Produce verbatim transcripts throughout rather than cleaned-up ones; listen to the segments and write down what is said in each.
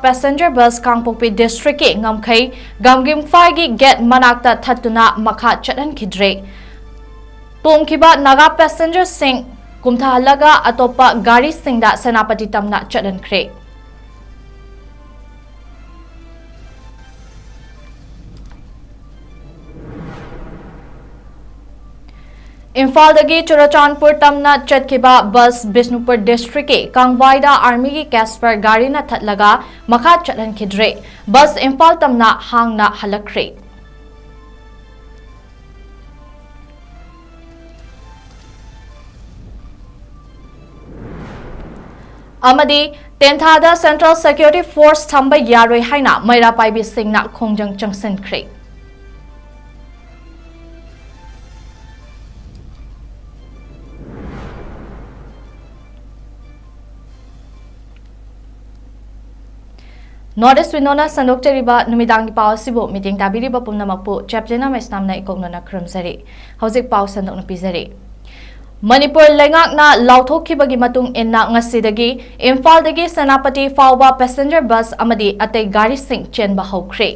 Passenger bus ꯀꯥꯡꯄꯣꯛꯄꯤ ꯗꯤꯁꯇ꯭ꯔꯤꯛꯀꯤ ꯉꯝꯈꯩ ꯒꯝꯒꯤꯝꯐꯥꯏꯒꯤ get ꯃꯅꯥꯛꯇ ꯊꯠꯇꯨꯅ ꯃꯈꯥ ꯆꯠꯍꯟꯈꯤꯗ꯭ꯔꯦ꯫ ꯇꯣꯡꯈꯤꯕ ꯅꯥꯒꯥ ꯄꯦꯁꯦꯟꯖꯔꯁꯤꯡ ꯀꯨꯝꯊꯍꯜꯂꯒ ꯑꯇꯣꯞꯄ ꯒꯥꯔꯤꯁꯤꯡꯗ ꯁꯦꯅꯥꯄꯇꯤ ꯇꯝꯅ ꯆꯠꯍꯟꯈ꯭ꯔꯦ꯫ ꯏꯝꯐꯥꯜꯗꯒꯤ ꯆꯨꯔꯆꯥꯟꯄꯨꯔ ꯇꯝꯅ ꯆꯠꯈꯤꯕ ꯕꯁ ꯕꯤꯁꯅꯨꯄꯨꯔ ꯗꯤꯁꯇ꯭ꯔꯤꯛꯀꯤ ꯀꯥꯡꯋꯥꯏꯗ ꯑꯥꯔꯃꯤꯒꯤ ꯀꯦꯁꯄꯔ ꯒꯥꯔꯤꯅ ꯊꯠꯂꯒ ꯃꯈꯥ ꯆꯠꯍꯟꯈꯤꯗ꯭ꯔꯦ꯫ ꯕꯁ ꯏꯝꯐꯥꯜ ꯇꯝꯅ ꯍꯥꯡꯅ ꯍꯜꯂꯛꯈ꯭ꯔꯦ꯫ ꯑꯃꯗꯤ ꯇꯦꯟꯊꯥꯗ ꯁꯦꯟꯇ꯭ꯔꯦꯜ ꯁꯦꯀ꯭ꯌꯨꯔꯤꯇꯤ ꯐꯣꯔꯁ ꯊꯝꯕ ꯌꯥꯔꯣꯏ ꯍꯥꯏꯅ ꯃꯩꯔꯥ ꯄꯥꯏꯕꯤꯁꯤꯡꯅ ꯈꯣꯡꯖꯪ ꯆꯪꯁꯤꯟꯈ꯭ꯔꯦ꯫ North East Window ꯅ ꯁꯟꯗꯣꯛꯆꯔꯤꯕ ꯅꯨꯃꯤꯗꯥꯡꯒꯤ ꯄꯥꯎ ꯑꯁꯤꯕꯨ ꯃꯤꯠꯌꯦꯡ ꯇꯥꯕꯤꯔꯤꯕ ꯄꯨꯝꯅꯃꯛꯄꯨ ꯆꯦꯄ꯭ꯂꯤꯅ ꯃꯩꯁꯅꯥꯝꯅ ꯏꯀꯣꯛꯅꯅ ꯈꯨꯔꯨꯝꯖꯔꯤ꯫ ꯍꯧꯖꯤꯛ ꯄꯥꯎ ꯁꯟꯗꯣꯛꯅ ꯄꯤꯖꯔꯤ꯫ ꯃꯅꯤꯄꯨꯔ ꯂꯩꯉꯥꯛꯅ ꯂꯥꯎꯊꯣꯛꯈꯤꯕꯒꯤ ꯃꯇꯨꯡ ꯏꯟꯅ ꯉꯁꯤꯗꯒꯤ ꯏꯝꯐꯥꯜꯗꯒꯤ ꯁꯦꯅꯥꯄꯇꯤ ꯐꯥꯎꯕ ꯄꯦꯁꯦꯟꯖꯔ ꯕꯁ ꯑꯃꯗꯤ ꯑꯇꯩ ꯒꯥꯔꯤꯁꯤꯡ ꯆꯦꯟꯕ ꯍꯧꯈ꯭ꯔꯦ꯫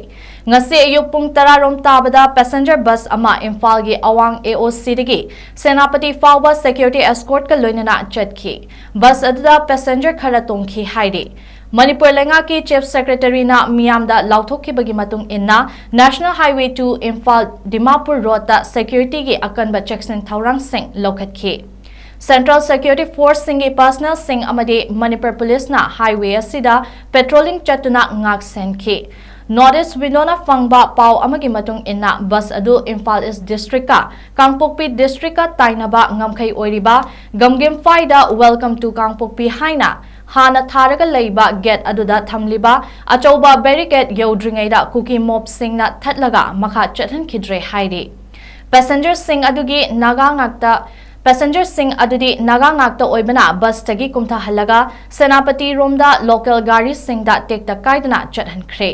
ꯉꯁꯤ ꯑꯌꯨꯛ ꯄꯨꯡ ꯇꯔꯥ ꯔꯣꯝ ꯇꯥꯕꯗ ꯄꯦꯁꯦꯟꯖꯔ ꯕꯁ ꯑꯃ ꯏꯝꯐꯥꯜꯒꯤ ꯑꯋꯥꯡ ꯑꯦ ꯑꯣ ꯁꯤꯗꯒꯤ ꯁꯦꯅꯥꯄꯇꯤ ꯐꯥꯎꯕ ꯁꯦꯀ꯭ꯌꯨꯔꯤꯇꯤ ꯑꯦꯁꯀꯣꯔꯠꯀ ꯂꯣꯏꯅꯅ ꯆꯠꯈꯤ꯫ ꯕꯁ ꯑꯗꯨꯗ ꯄꯦꯁꯦꯟꯖꯔ ꯈꯔ ꯇꯣꯡꯈꯤ ꯍꯥꯏꯔꯤ꯫ ꯃꯅꯤꯄꯨꯔ ꯂꯩꯉꯥꯛꯀꯤ ꯆꯤꯐ ꯁꯦꯀ꯭ꯔꯦꯇꯔꯤꯅ ꯃꯤꯌꯥꯝꯗ ꯂꯥꯎꯊꯣꯛꯈꯤꯕꯒꯤ ꯃꯇꯨꯡ ꯏꯟꯅ National Highway two Imphal Dimapur ꯔꯣꯗꯇ ꯁꯦꯀ꯭ꯌꯨꯔꯤꯇꯤꯒꯤ ꯑꯀꯟꯕ ꯆꯦꯛꯁꯤꯟ ꯊꯧꯔꯥꯡꯁꯤꯡ ꯂꯧꯈꯠꯈꯤ꯫ ꯁꯦꯟꯇ꯭ꯔꯦꯜ ꯁꯦꯀ꯭ꯌꯨꯔꯤꯇꯤ ꯐꯣꯔꯁꯁꯤꯡꯒꯤ ꯄꯔꯁꯅꯦꯜꯁꯤꯡ ꯑꯃꯗꯤ ꯃꯅꯤꯄꯨꯔ ꯄꯨꯂꯤꯁꯅ ꯍꯥꯏꯋꯦ ꯑꯁꯤꯗ ꯄꯦꯇ꯭ꯔꯣꯂꯤꯡ ꯆꯠꯇꯨꯅ ꯉꯥꯛ ꯁꯦꯟꯈꯤ꯫ North East Window ꯅ ꯐꯪꯕ ꯄꯥꯎ ꯑꯃꯒꯤ ꯃꯇꯨꯡ ꯏꯟꯅ, ꯕꯁ ꯑꯗꯨ ꯏꯝꯐꯥꯜ ꯏꯁ ꯗꯤꯁꯇ꯭ꯔꯤꯛꯀ ꯀꯥꯡꯄꯣꯛꯄꯤ ꯗꯤꯁꯇ꯭ꯔꯤꯛꯀ ꯇꯥꯏꯅꯕ ꯉꯝꯈꯩ ꯑꯣꯏꯔꯤꯕ ꯒꯝꯒꯤꯝꯐꯥꯏꯗ Welcome to ꯀꯥꯡꯄꯣꯛꯄꯤ ꯍꯥꯏꯅ ꯍꯥꯟꯅ ꯊꯥꯔꯒ ꯂꯩꯕ ꯒꯦꯠ ꯑꯗꯨꯗ ꯊꯝꯂꯤꯕ ꯑꯆꯧꯕ ꯕꯦꯔꯤꯀꯦꯠ ꯌꯧꯗ꯭ꯔꯤꯉꯩꯗ ꯀꯨꯀꯤ ꯃꯣꯕꯁꯤꯡꯅ ꯊꯠꯂꯒ ꯃꯈꯥ ꯆꯠꯍꯟꯈꯤꯗ꯭ꯔꯦ ꯍꯥꯏꯔꯤ꯫ ꯄꯦꯁꯦꯟꯖꯔꯁꯤꯡ ꯑꯗꯨꯒꯤ ꯅꯥꯒꯥ ꯉꯥꯛꯇ, ꯄꯦꯁꯦꯟꯖꯔꯁꯤꯡ ꯑꯗꯨꯗꯤ ꯅꯥꯒꯥ ꯉꯥꯛꯇ ꯑꯣꯏꯕꯅ ꯕꯁꯇꯒꯤ ꯀꯨꯝꯊꯍꯜꯂꯒ ꯁꯦꯅꯥꯄꯇꯤ ꯔꯣꯝꯗ ꯂꯣꯀꯦꯜ ꯒꯥꯔꯤꯁꯤꯡꯗ ꯇꯦꯛꯇ ꯀꯥꯏꯗꯅ ꯆꯠꯍꯟꯈ꯭ꯔꯦ꯫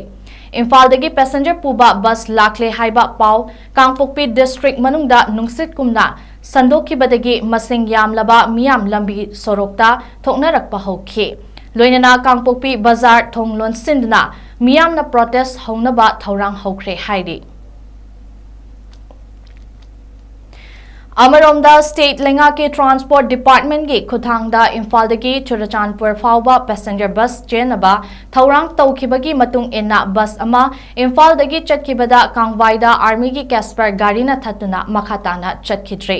ꯏꯝꯐꯥꯜꯗꯒꯤ ꯄꯦꯁꯦꯟꯖꯔ ꯄꯨꯕ ꯕꯁ ꯂꯥꯛꯂꯦ ꯍꯥꯏꯕ ꯄꯥꯎ ꯀꯥꯡꯄꯣꯛꯄꯤ ꯗꯤꯁꯇ꯭ꯔꯤꯛ ꯃꯅꯨꯡꯗ ꯅꯨꯡꯁꯤꯠꯀꯨꯝꯅ ꯁꯟꯗꯣꯛꯈꯤꯕꯗꯒꯤ ꯃꯁꯤꯡ ꯌꯥꯝꯂꯕ ꯃꯤꯌꯥꯝ ꯂꯝꯕꯤ ꯁꯣꯔꯣꯛꯇ ꯊꯣꯛꯅꯔꯛꯄ ꯍꯧꯈꯤ꯫ ꯂꯣꯏꯅꯅ ꯀꯥꯡꯄꯣꯛꯄꯤ ꯕꯖꯥꯔ ꯊꯣꯡ ꯂꯣꯟꯁꯤꯟꯗꯨꯅ ꯃꯤꯌꯥꯝꯅ protest ꯍꯧꯅꯕ ꯊꯧꯔꯥꯡ ꯍꯧꯈ꯭ꯔꯦ ꯍꯥꯏꯔꯤ꯫ ꯑꯃꯔꯣꯝꯗ, state ꯂꯩꯉꯥꯛꯀꯤ transport departmentꯀꯤ ꯈꯨꯠꯊꯥꯡꯗ ꯏꯝꯐꯥꯜꯗꯒꯤ ꯆꯨꯔꯆꯥꯟꯄꯨꯔ ꯐꯥꯎꯕ passenger bus ꯆꯦꯟꯅꯕ ꯊꯧꯔꯥꯡ ꯇꯧꯈꯤꯕꯒꯤ ꯃꯇꯨꯡ ꯏꯟꯅ bus ꯑꯃ ꯏꯝꯐꯥꯜꯗꯒꯤ ꯆꯠꯈꯤꯕꯗ ꯀꯥꯡꯕꯥꯏꯗ armyꯒꯤ Casper ꯒꯥꯔꯤꯅ ꯊꯠꯇꯨꯅ ꯃꯈꯥ ꯇꯥꯅ ꯆꯠꯈꯤꯗ꯭ꯔꯦ꯫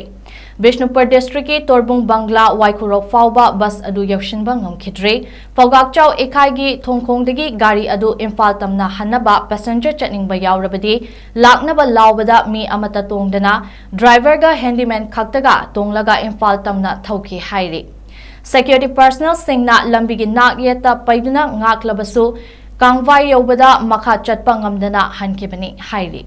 ꯕꯤꯁꯅꯨꯄꯨꯔ districtꯀꯤ ꯇꯣꯔꯕꯨꯡ ꯕꯪꯒ꯭ꯂꯥ ꯋꯥꯏꯈꯨꯔꯣꯛ ꯐꯥꯎꯕ bus ꯑꯗꯨ ꯌꯧꯁꯤꯟꯕ ꯉꯝꯈꯤꯗ꯭ꯔꯦ꯫ ꯐꯧꯒꯥꯛꯆꯥꯎ ꯏꯈꯥꯏꯒꯤ ꯊꯣꯡꯈꯣꯡꯗꯒꯤ ꯒꯥꯔꯤ ꯑꯗꯨ ꯏꯝꯐꯥꯜ ꯇꯝꯅ ꯍꯟꯅꯕ passenger ꯆꯠꯅꯤꯡꯕ ꯌꯥꯎꯔꯕꯗꯤ ꯂꯥꯛꯅꯕ ꯂꯥꯎꯕꯗ ꯃꯤ ꯑꯃꯠꯇ ꯇꯣꯡꯗꯅ driverꯒ handyman ꯈꯛꯇꯒ ꯇꯣꯡꯂꯒ ꯏꯝꯐꯥꯜ ꯇꯝꯅ ꯊꯧꯈꯤ ꯍꯥꯏꯔꯤ꯫ Security personnelꯁꯤꯡꯅ ꯂꯝꯕꯤꯒꯤ ꯅꯥꯛ ꯌꯦꯠꯇ ꯄꯩꯗꯨꯅ ꯉꯥꯛꯂꯕꯁꯨ ꯀꯥꯡꯕꯥꯏ ꯌꯧꯕꯗ ꯃꯈꯥ ꯆꯠꯄ ꯉꯝꯗꯅ ꯍꯟꯈꯤꯕꯅꯤ ꯍꯥꯏꯔꯤ꯫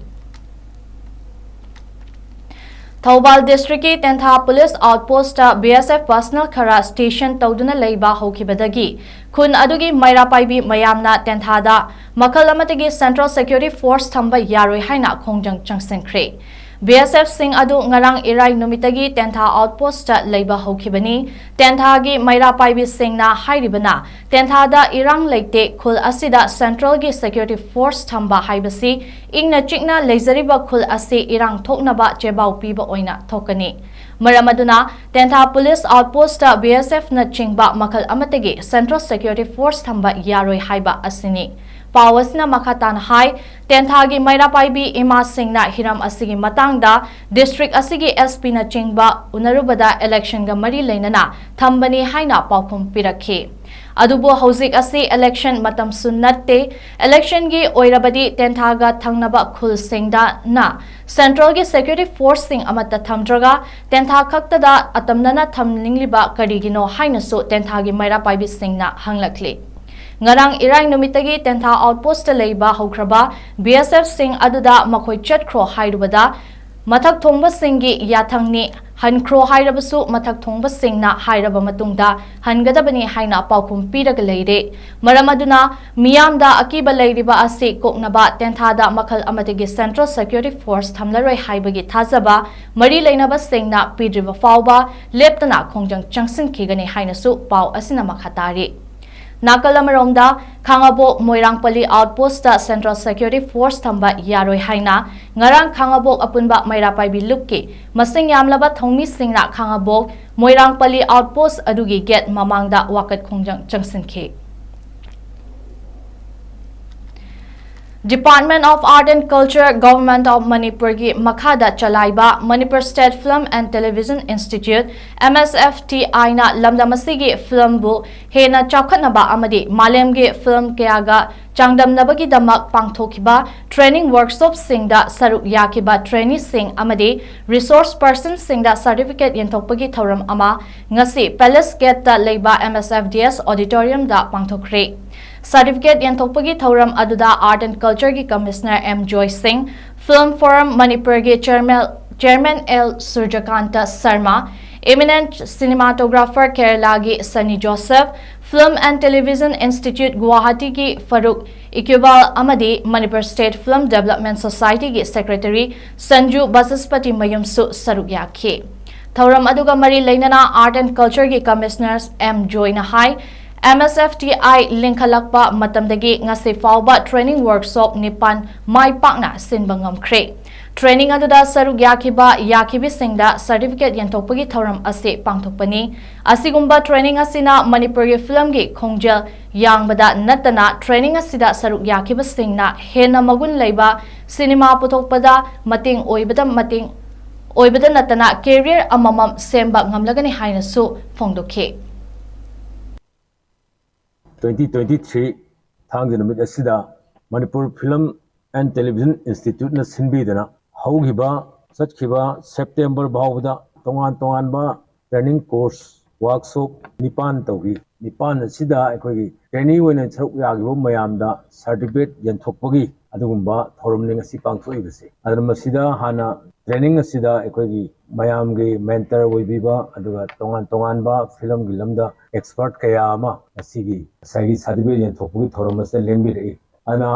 ꯊꯧꯕꯥꯜ districtꯀꯤ ꯇꯦꯟꯊꯥ police outpostꯇ BSF personnel ꯈꯔ station ꯇꯧꯗꯨꯅ ꯂꯩꯕ ꯍꯧꯈꯤꯕꯗꯒꯤ ꯈꯨꯟ ꯑꯗꯨꯒꯤ ꯃꯩꯔꯥ ꯄꯥꯏꯕꯤ ꯃꯌꯥꯝꯅ ꯇꯦꯟꯊꯥꯗ ꯃꯈꯜ ꯑꯃꯠꯇꯒꯤ central security force ꯊꯝꯕ ꯌꯥꯔꯣꯏ ꯍꯥꯏꯅ ꯈꯣꯡꯖꯪ ꯆꯪꯁꯤꯟꯈ꯭ꯔꯦ꯫ BSFꯁꯤꯡ ꯑꯗꯨ ꯉꯔꯥꯡ ꯏꯔꯥꯏ ꯅꯨꯃꯤꯠꯇꯒꯤ ꯇꯦꯟꯊꯥ outpostꯇ ꯂꯩꯕ ꯍꯧꯈꯤꯕꯅꯤ꯫ ꯇꯦꯟꯊꯥꯒꯤ ꯃꯩꯔꯥ ꯄꯥꯏꯕꯤꯁꯤꯡꯅ ꯍꯥꯏꯔꯤꯕꯅ, ꯇꯦꯟꯊꯥꯗ ꯏꯔꯥꯡ ꯂꯩꯇꯦ, ꯈꯨꯜ ꯑꯁꯤꯗ centralꯒꯤ security force ꯊꯝꯕ ꯍꯥꯏꯕꯁꯤ ꯏꯪꯅ ꯆꯤꯛꯅ ꯂꯩꯖꯔꯤꯕ ꯈꯨꯜ ꯑꯁꯤ ꯏꯔꯥꯡ ꯊꯣꯛꯅꯕ ꯆꯦꯕꯥꯎ ꯄꯤꯕ ꯑꯣꯏꯅ ꯊꯣꯛꯀꯅꯤ꯫ ꯃꯔꯝ ꯑꯗꯨꯅ ꯇꯦꯟꯊꯥ police outpostꯇ BSFꯅꯆꯤꯡꯕ ꯃꯈꯜ ꯑꯃꯠꯇꯒꯤ central security force ꯊꯝꯕ ꯌꯥꯔꯣꯏ ꯍꯥꯏꯕ ꯑꯁꯤꯅꯤ꯫ ꯄꯥꯎ ꯑꯁꯤꯅ ꯃꯈꯥ ꯇꯥꯅ ꯍꯥꯏ, ꯇꯦꯟꯊꯥꯒꯤ ꯃꯩꯔꯥ ꯄꯥꯏꯕꯤ ꯏꯃꯥꯁꯤꯡꯅ ꯍꯤꯔꯝ ꯑꯁꯤꯒꯤ ꯃꯇꯥꯡꯗ district ꯑꯁꯤꯒꯤ SPꯅꯆꯤꯡꯕ ꯎꯅꯔꯨꯕꯗ electionꯒ ꯃꯔꯤ ꯂꯩꯅꯅ ꯊꯝꯕꯅꯤ ꯍꯥꯏꯅ ꯄꯥꯎꯈꯨꯝ ꯄꯤꯔꯛꯈꯤ꯫ ꯑꯗꯨꯕꯨ ꯍꯧꯖꯤꯛ ꯑꯁꯤ election ꯃꯇꯝꯁꯨ ꯅꯠꯇꯦ꯫ Electionꯒꯤ ꯑꯣꯏꯔꯕꯗꯤ ꯇꯦꯟꯊꯥꯒ ꯊꯪꯅꯕ ꯈꯨꯜꯁꯤꯡꯗꯅ centralꯒꯤ security forceꯁꯤꯡ ꯑꯃꯠꯇ ꯊꯝꯗ꯭ꯔꯒ ꯇꯦꯟꯊꯥ ꯈꯛꯇꯗ ꯑꯇꯝꯅꯅ ꯊꯝꯅꯤꯡꯂꯤꯕ ꯀꯔꯤꯒꯤꯅꯣ ꯍꯥꯏꯅꯁꯨ ꯇꯦꯟꯊꯥꯒꯤ ꯃꯩꯔꯥ ꯄꯥꯏꯕꯤꯁꯤꯡꯅ ꯍꯪꯂꯛꯂꯤ꯫ ꯉꯔꯥꯡ ꯏꯔꯥꯏ ꯅꯨꯃꯤꯠꯇꯒꯤ ꯇꯦꯟꯊꯥ outpostꯇ ꯂꯩꯕ ꯍꯧꯈ꯭ꯔꯕ BSFꯁꯤꯡ ꯑꯗꯨꯗ ꯃꯈꯣꯏ ꯆꯠꯈ꯭ꯔꯣ ꯍꯥꯏꯔꯨꯕꯗ, ꯃꯊꯛ ꯊꯣꯡꯕꯁꯤꯡꯒꯤ ꯌꯥꯊꯪꯅꯤ, ꯍꯟꯈ꯭ꯔꯣ ꯍꯥꯏꯔꯕꯁꯨ ꯃꯊꯛ ꯊꯣꯡꯕꯁꯤꯡꯅ ꯍꯥꯏꯔꯕ ꯃꯇꯨꯡꯗ ꯍꯟꯒꯗꯕꯅꯤ ꯍꯥꯏꯅ ꯄꯥꯎꯈꯨꯝ ꯄꯤꯔꯒ ꯂꯩꯔꯦ꯫ ꯃꯔꯝ ꯑꯗꯨꯅ ꯃꯤꯌꯥꯝꯗ ꯑꯀꯤꯕ ꯂꯩꯔꯤꯕ ꯑꯁꯤ ꯀꯣꯛꯅꯕ ꯇꯦꯟꯊꯥꯗ ꯃꯈꯜ ꯑꯃꯠꯇꯒꯤ central security force ꯊꯝꯂꯔꯣꯏ ꯍꯥꯏꯕꯒꯤ ꯊꯥꯖꯕ ꯃꯔꯤ ꯂꯩꯅꯕꯁꯤꯡꯅ ꯄꯤꯗ꯭ꯔꯤꯕ ꯐꯥꯎꯕ ꯂꯦꯞꯇꯅ ꯈꯣꯡꯖꯪ ꯆꯪꯁꯤꯟꯈꯤꯒꯅꯤ ꯍꯥꯏꯅꯁꯨ ꯄꯥꯎ ꯑꯁꯤꯅ ꯃꯈꯥ ꯇꯥꯔꯤ꯫ ꯅꯥꯀꯜ ꯑꯃꯔꯣꯝꯗ, ꯈꯥꯉꯕꯣꯛ ꯃꯣꯏꯔꯥꯡꯄꯜꯂꯤ ꯑꯥꯎꯠꯄꯣꯁꯇ ꯁꯦꯟꯇ꯭ꯔꯦꯜ ꯁꯦꯀ꯭ꯌꯨꯔꯤꯇꯤ ꯐꯣꯔꯁ ꯊꯝꯕ ꯌꯥꯔꯣꯏ ꯍꯥꯏꯅ ꯉꯔꯥꯡ ꯈꯥꯉꯕꯣꯛ ꯑꯄꯨꯟꯕ ꯃꯩꯔꯥ ꯄꯥꯏꯕꯤ ꯂꯨꯞꯀꯤ ꯃꯁꯤꯡ ꯌꯥꯝꯂꯕ ꯊꯧꯃꯤꯁꯤꯡꯅ ꯈꯥꯉꯕꯣꯛ ꯃꯣꯏꯔꯥꯡꯄꯜꯂꯤ ꯑꯥꯎꯠꯄꯣꯁ ꯑꯗꯨꯒꯤ ꯒꯦꯠ ꯃꯃꯥꯡꯗ ꯋꯥꯀꯠ ꯈꯣꯡꯖꯪ ꯆꯪꯁꯤꯟꯈꯤ꯫ Department of Art and Culture, Government of Manipurꯒꯤ ꯃꯈꯥꯗ ꯆꯂꯥꯏꯕ Manipur State Film and Television Institute, M S F T I ꯅ ꯂꯝꯗꯝ ꯑꯁꯤꯒꯤ ꯐꯤꯂꯝꯕꯨ ꯍꯦꯟꯅ ꯆꯥꯎꯈꯠꯅꯕ ꯑꯃꯗꯤ ꯃꯥꯂꯦꯝꯒꯤ ꯐꯤꯂꯝ ꯀꯌꯥꯒ ꯆꯥꯡꯗꯝꯅꯕꯒꯤꯗꯃꯛ ꯄꯥꯡꯊꯣꯛꯈꯤꯕ training workshopꯁꯤꯡꯗ ꯁꯔꯨꯛ ꯌꯥꯈꯤꯕ traineeꯁꯤꯡ ꯑꯃꯗꯤ resource personꯁꯤꯡꯗ certificate ꯌꯦꯟꯊꯣꯛꯄꯒꯤ ꯊꯧꯔꯝ ꯑꯃ ꯉꯁꯤ Palace Gateꯇ ꯂꯩꯕ M S F D S auditoriumꯗ ꯄꯥꯡꯊꯣꯛꯈ꯭ꯔꯦ꯫ Certificate ꯌꯦꯟꯊꯣꯛꯄꯒꯤ ꯊꯧꯔꯝ ꯑꯗꯨꯗ Art and Cultureꯒꯤ Commissioner M Joy Singh, Film Forum ꯃꯅꯤꯄꯨꯔꯒꯤ Chairman, Chairman L Surjakanta Sharma, eminent cinematographer Keralaꯒꯤ Sunny Joseph, Film and Television Institute Guwahatiꯒꯤ Farooq Iqbal ꯑꯃꯗꯤ Manipur State Film Development Societyꯒꯤ Secretary Sanju Basaspati ꯃꯌꯨꯝꯁꯨ ꯁꯔꯨꯛ ꯌꯥꯈꯤ꯫ ꯊꯧꯔꯝ ꯑꯗꯨꯒ ꯃꯔꯤ ꯂꯩꯅꯅ Art and Cultureꯒꯤ Commissioner M Joyꯅ high, M S F T I ꯂꯤꯡꯈꯠꯂꯛꯄ ꯃꯇꯝꯗꯒꯤ ꯉꯁꯤ ꯐꯥꯎꯕ training workshop ꯅꯤꯄꯥꯟ ꯃꯥꯏ ꯄꯥꯛꯅ ꯁꯤꯟꯕ ꯉꯝꯈ꯭ꯔꯦ꯫ Training ꯑꯗꯨꯗ ꯁꯔꯨꯛ ꯌꯥꯈꯤꯕ ꯌꯥꯈꯤꯕꯤꯁꯤꯡꯗ certificate ꯌꯦꯟꯊꯣꯛꯄꯒꯤ ꯊꯧꯔꯝ ꯑꯁꯤ ꯄꯥꯡꯊꯣꯛꯄꯅꯤ꯫ ꯑꯁꯤꯒꯨꯝꯕ training ꯑꯁꯤꯅ ꯃꯅꯤꯄꯨꯔꯒꯤ ꯐꯤꯂꯝꯒꯤ ꯈꯣꯡꯖꯦꯜ ꯌꯥꯡꯕꯗ ꯅꯠꯇꯅ training ꯑꯁꯤꯗ ꯁꯔꯨꯛ ꯌꯥꯈꯤꯕꯁꯤꯡꯅ ꯍꯦꯟꯅ ꯃꯒꯨꯟ ꯂꯩꯕ ꯁꯤꯅꯦꯃꯥ ꯄꯨꯊꯣꯛꯄꯗ ꯃꯇꯦꯡ ꯑꯣꯏꯕꯗ ꯃꯇꯦꯡ ꯑꯣꯏꯕꯗ ꯅꯠꯇꯅ career ꯑꯃꯃꯝ ꯁꯦꯝꯕ ꯉꯝꯂꯒꯅꯤ ꯍꯥꯏꯅꯁꯨ ꯐꯣꯡꯗꯣꯛꯈꯤ꯫ twenty twenty-three ꯊꯥꯡꯖ ꯅꯨꯃꯤꯠ ꯑꯁꯤꯗ Manipur Film and Television Instituteꯅ ꯁꯤꯟꯕꯤꯗꯅ ꯍꯧꯈꯤꯕ ꯆꯠꯈꯤꯕ September ꯐꯥꯎꯕꯗ ꯇꯣꯉꯥꯟ ꯇꯣꯉꯥꯟꯕ training course workshop ꯅꯤꯄꯥꯟ ꯇꯧꯈꯤ꯫ ꯅꯤꯄꯥꯟ ꯑꯁꯤꯗ ꯑꯩꯈꯣꯏꯒꯤ trainee ꯑꯣꯏꯅ ꯁꯔꯨꯛ ꯌꯥꯈꯤꯕ ꯃꯌꯥꯝꯗ certificate ꯌꯦꯟꯊꯣꯛꯄꯒꯤ ꯑꯗꯨꯒꯨꯝꯕ ꯊꯧꯔꯝꯅꯤ ꯉꯁꯤ ꯄꯥꯡꯊꯣꯛꯏꯕꯁꯤ꯫ ꯑꯗꯨꯅ ꯃꯁꯤꯗ ꯍꯥꯟꯅ training ꯑꯁꯤꯗ ꯑꯩꯈꯣꯏꯒꯤ ꯃꯌꯥꯝꯒꯤ mentor ꯑꯣꯏꯕꯤꯕ ꯑꯗꯨꯒ ꯇꯣꯉꯥꯟ ꯇꯣꯉꯥꯟꯕ ꯐꯤꯂꯝꯒꯤ ꯂꯝꯗ expert ꯀꯌꯥ ꯑꯃ ꯉꯁꯤꯒꯤ ꯉꯁꯥꯏꯒꯤ certificate ꯌꯦꯟꯊꯣꯛꯄꯒꯤ ꯊꯧꯔꯝ ꯑꯁꯤꯗ ꯂꯦꯡꯕꯤꯔꯛꯏ꯫ ꯑꯗꯨꯅ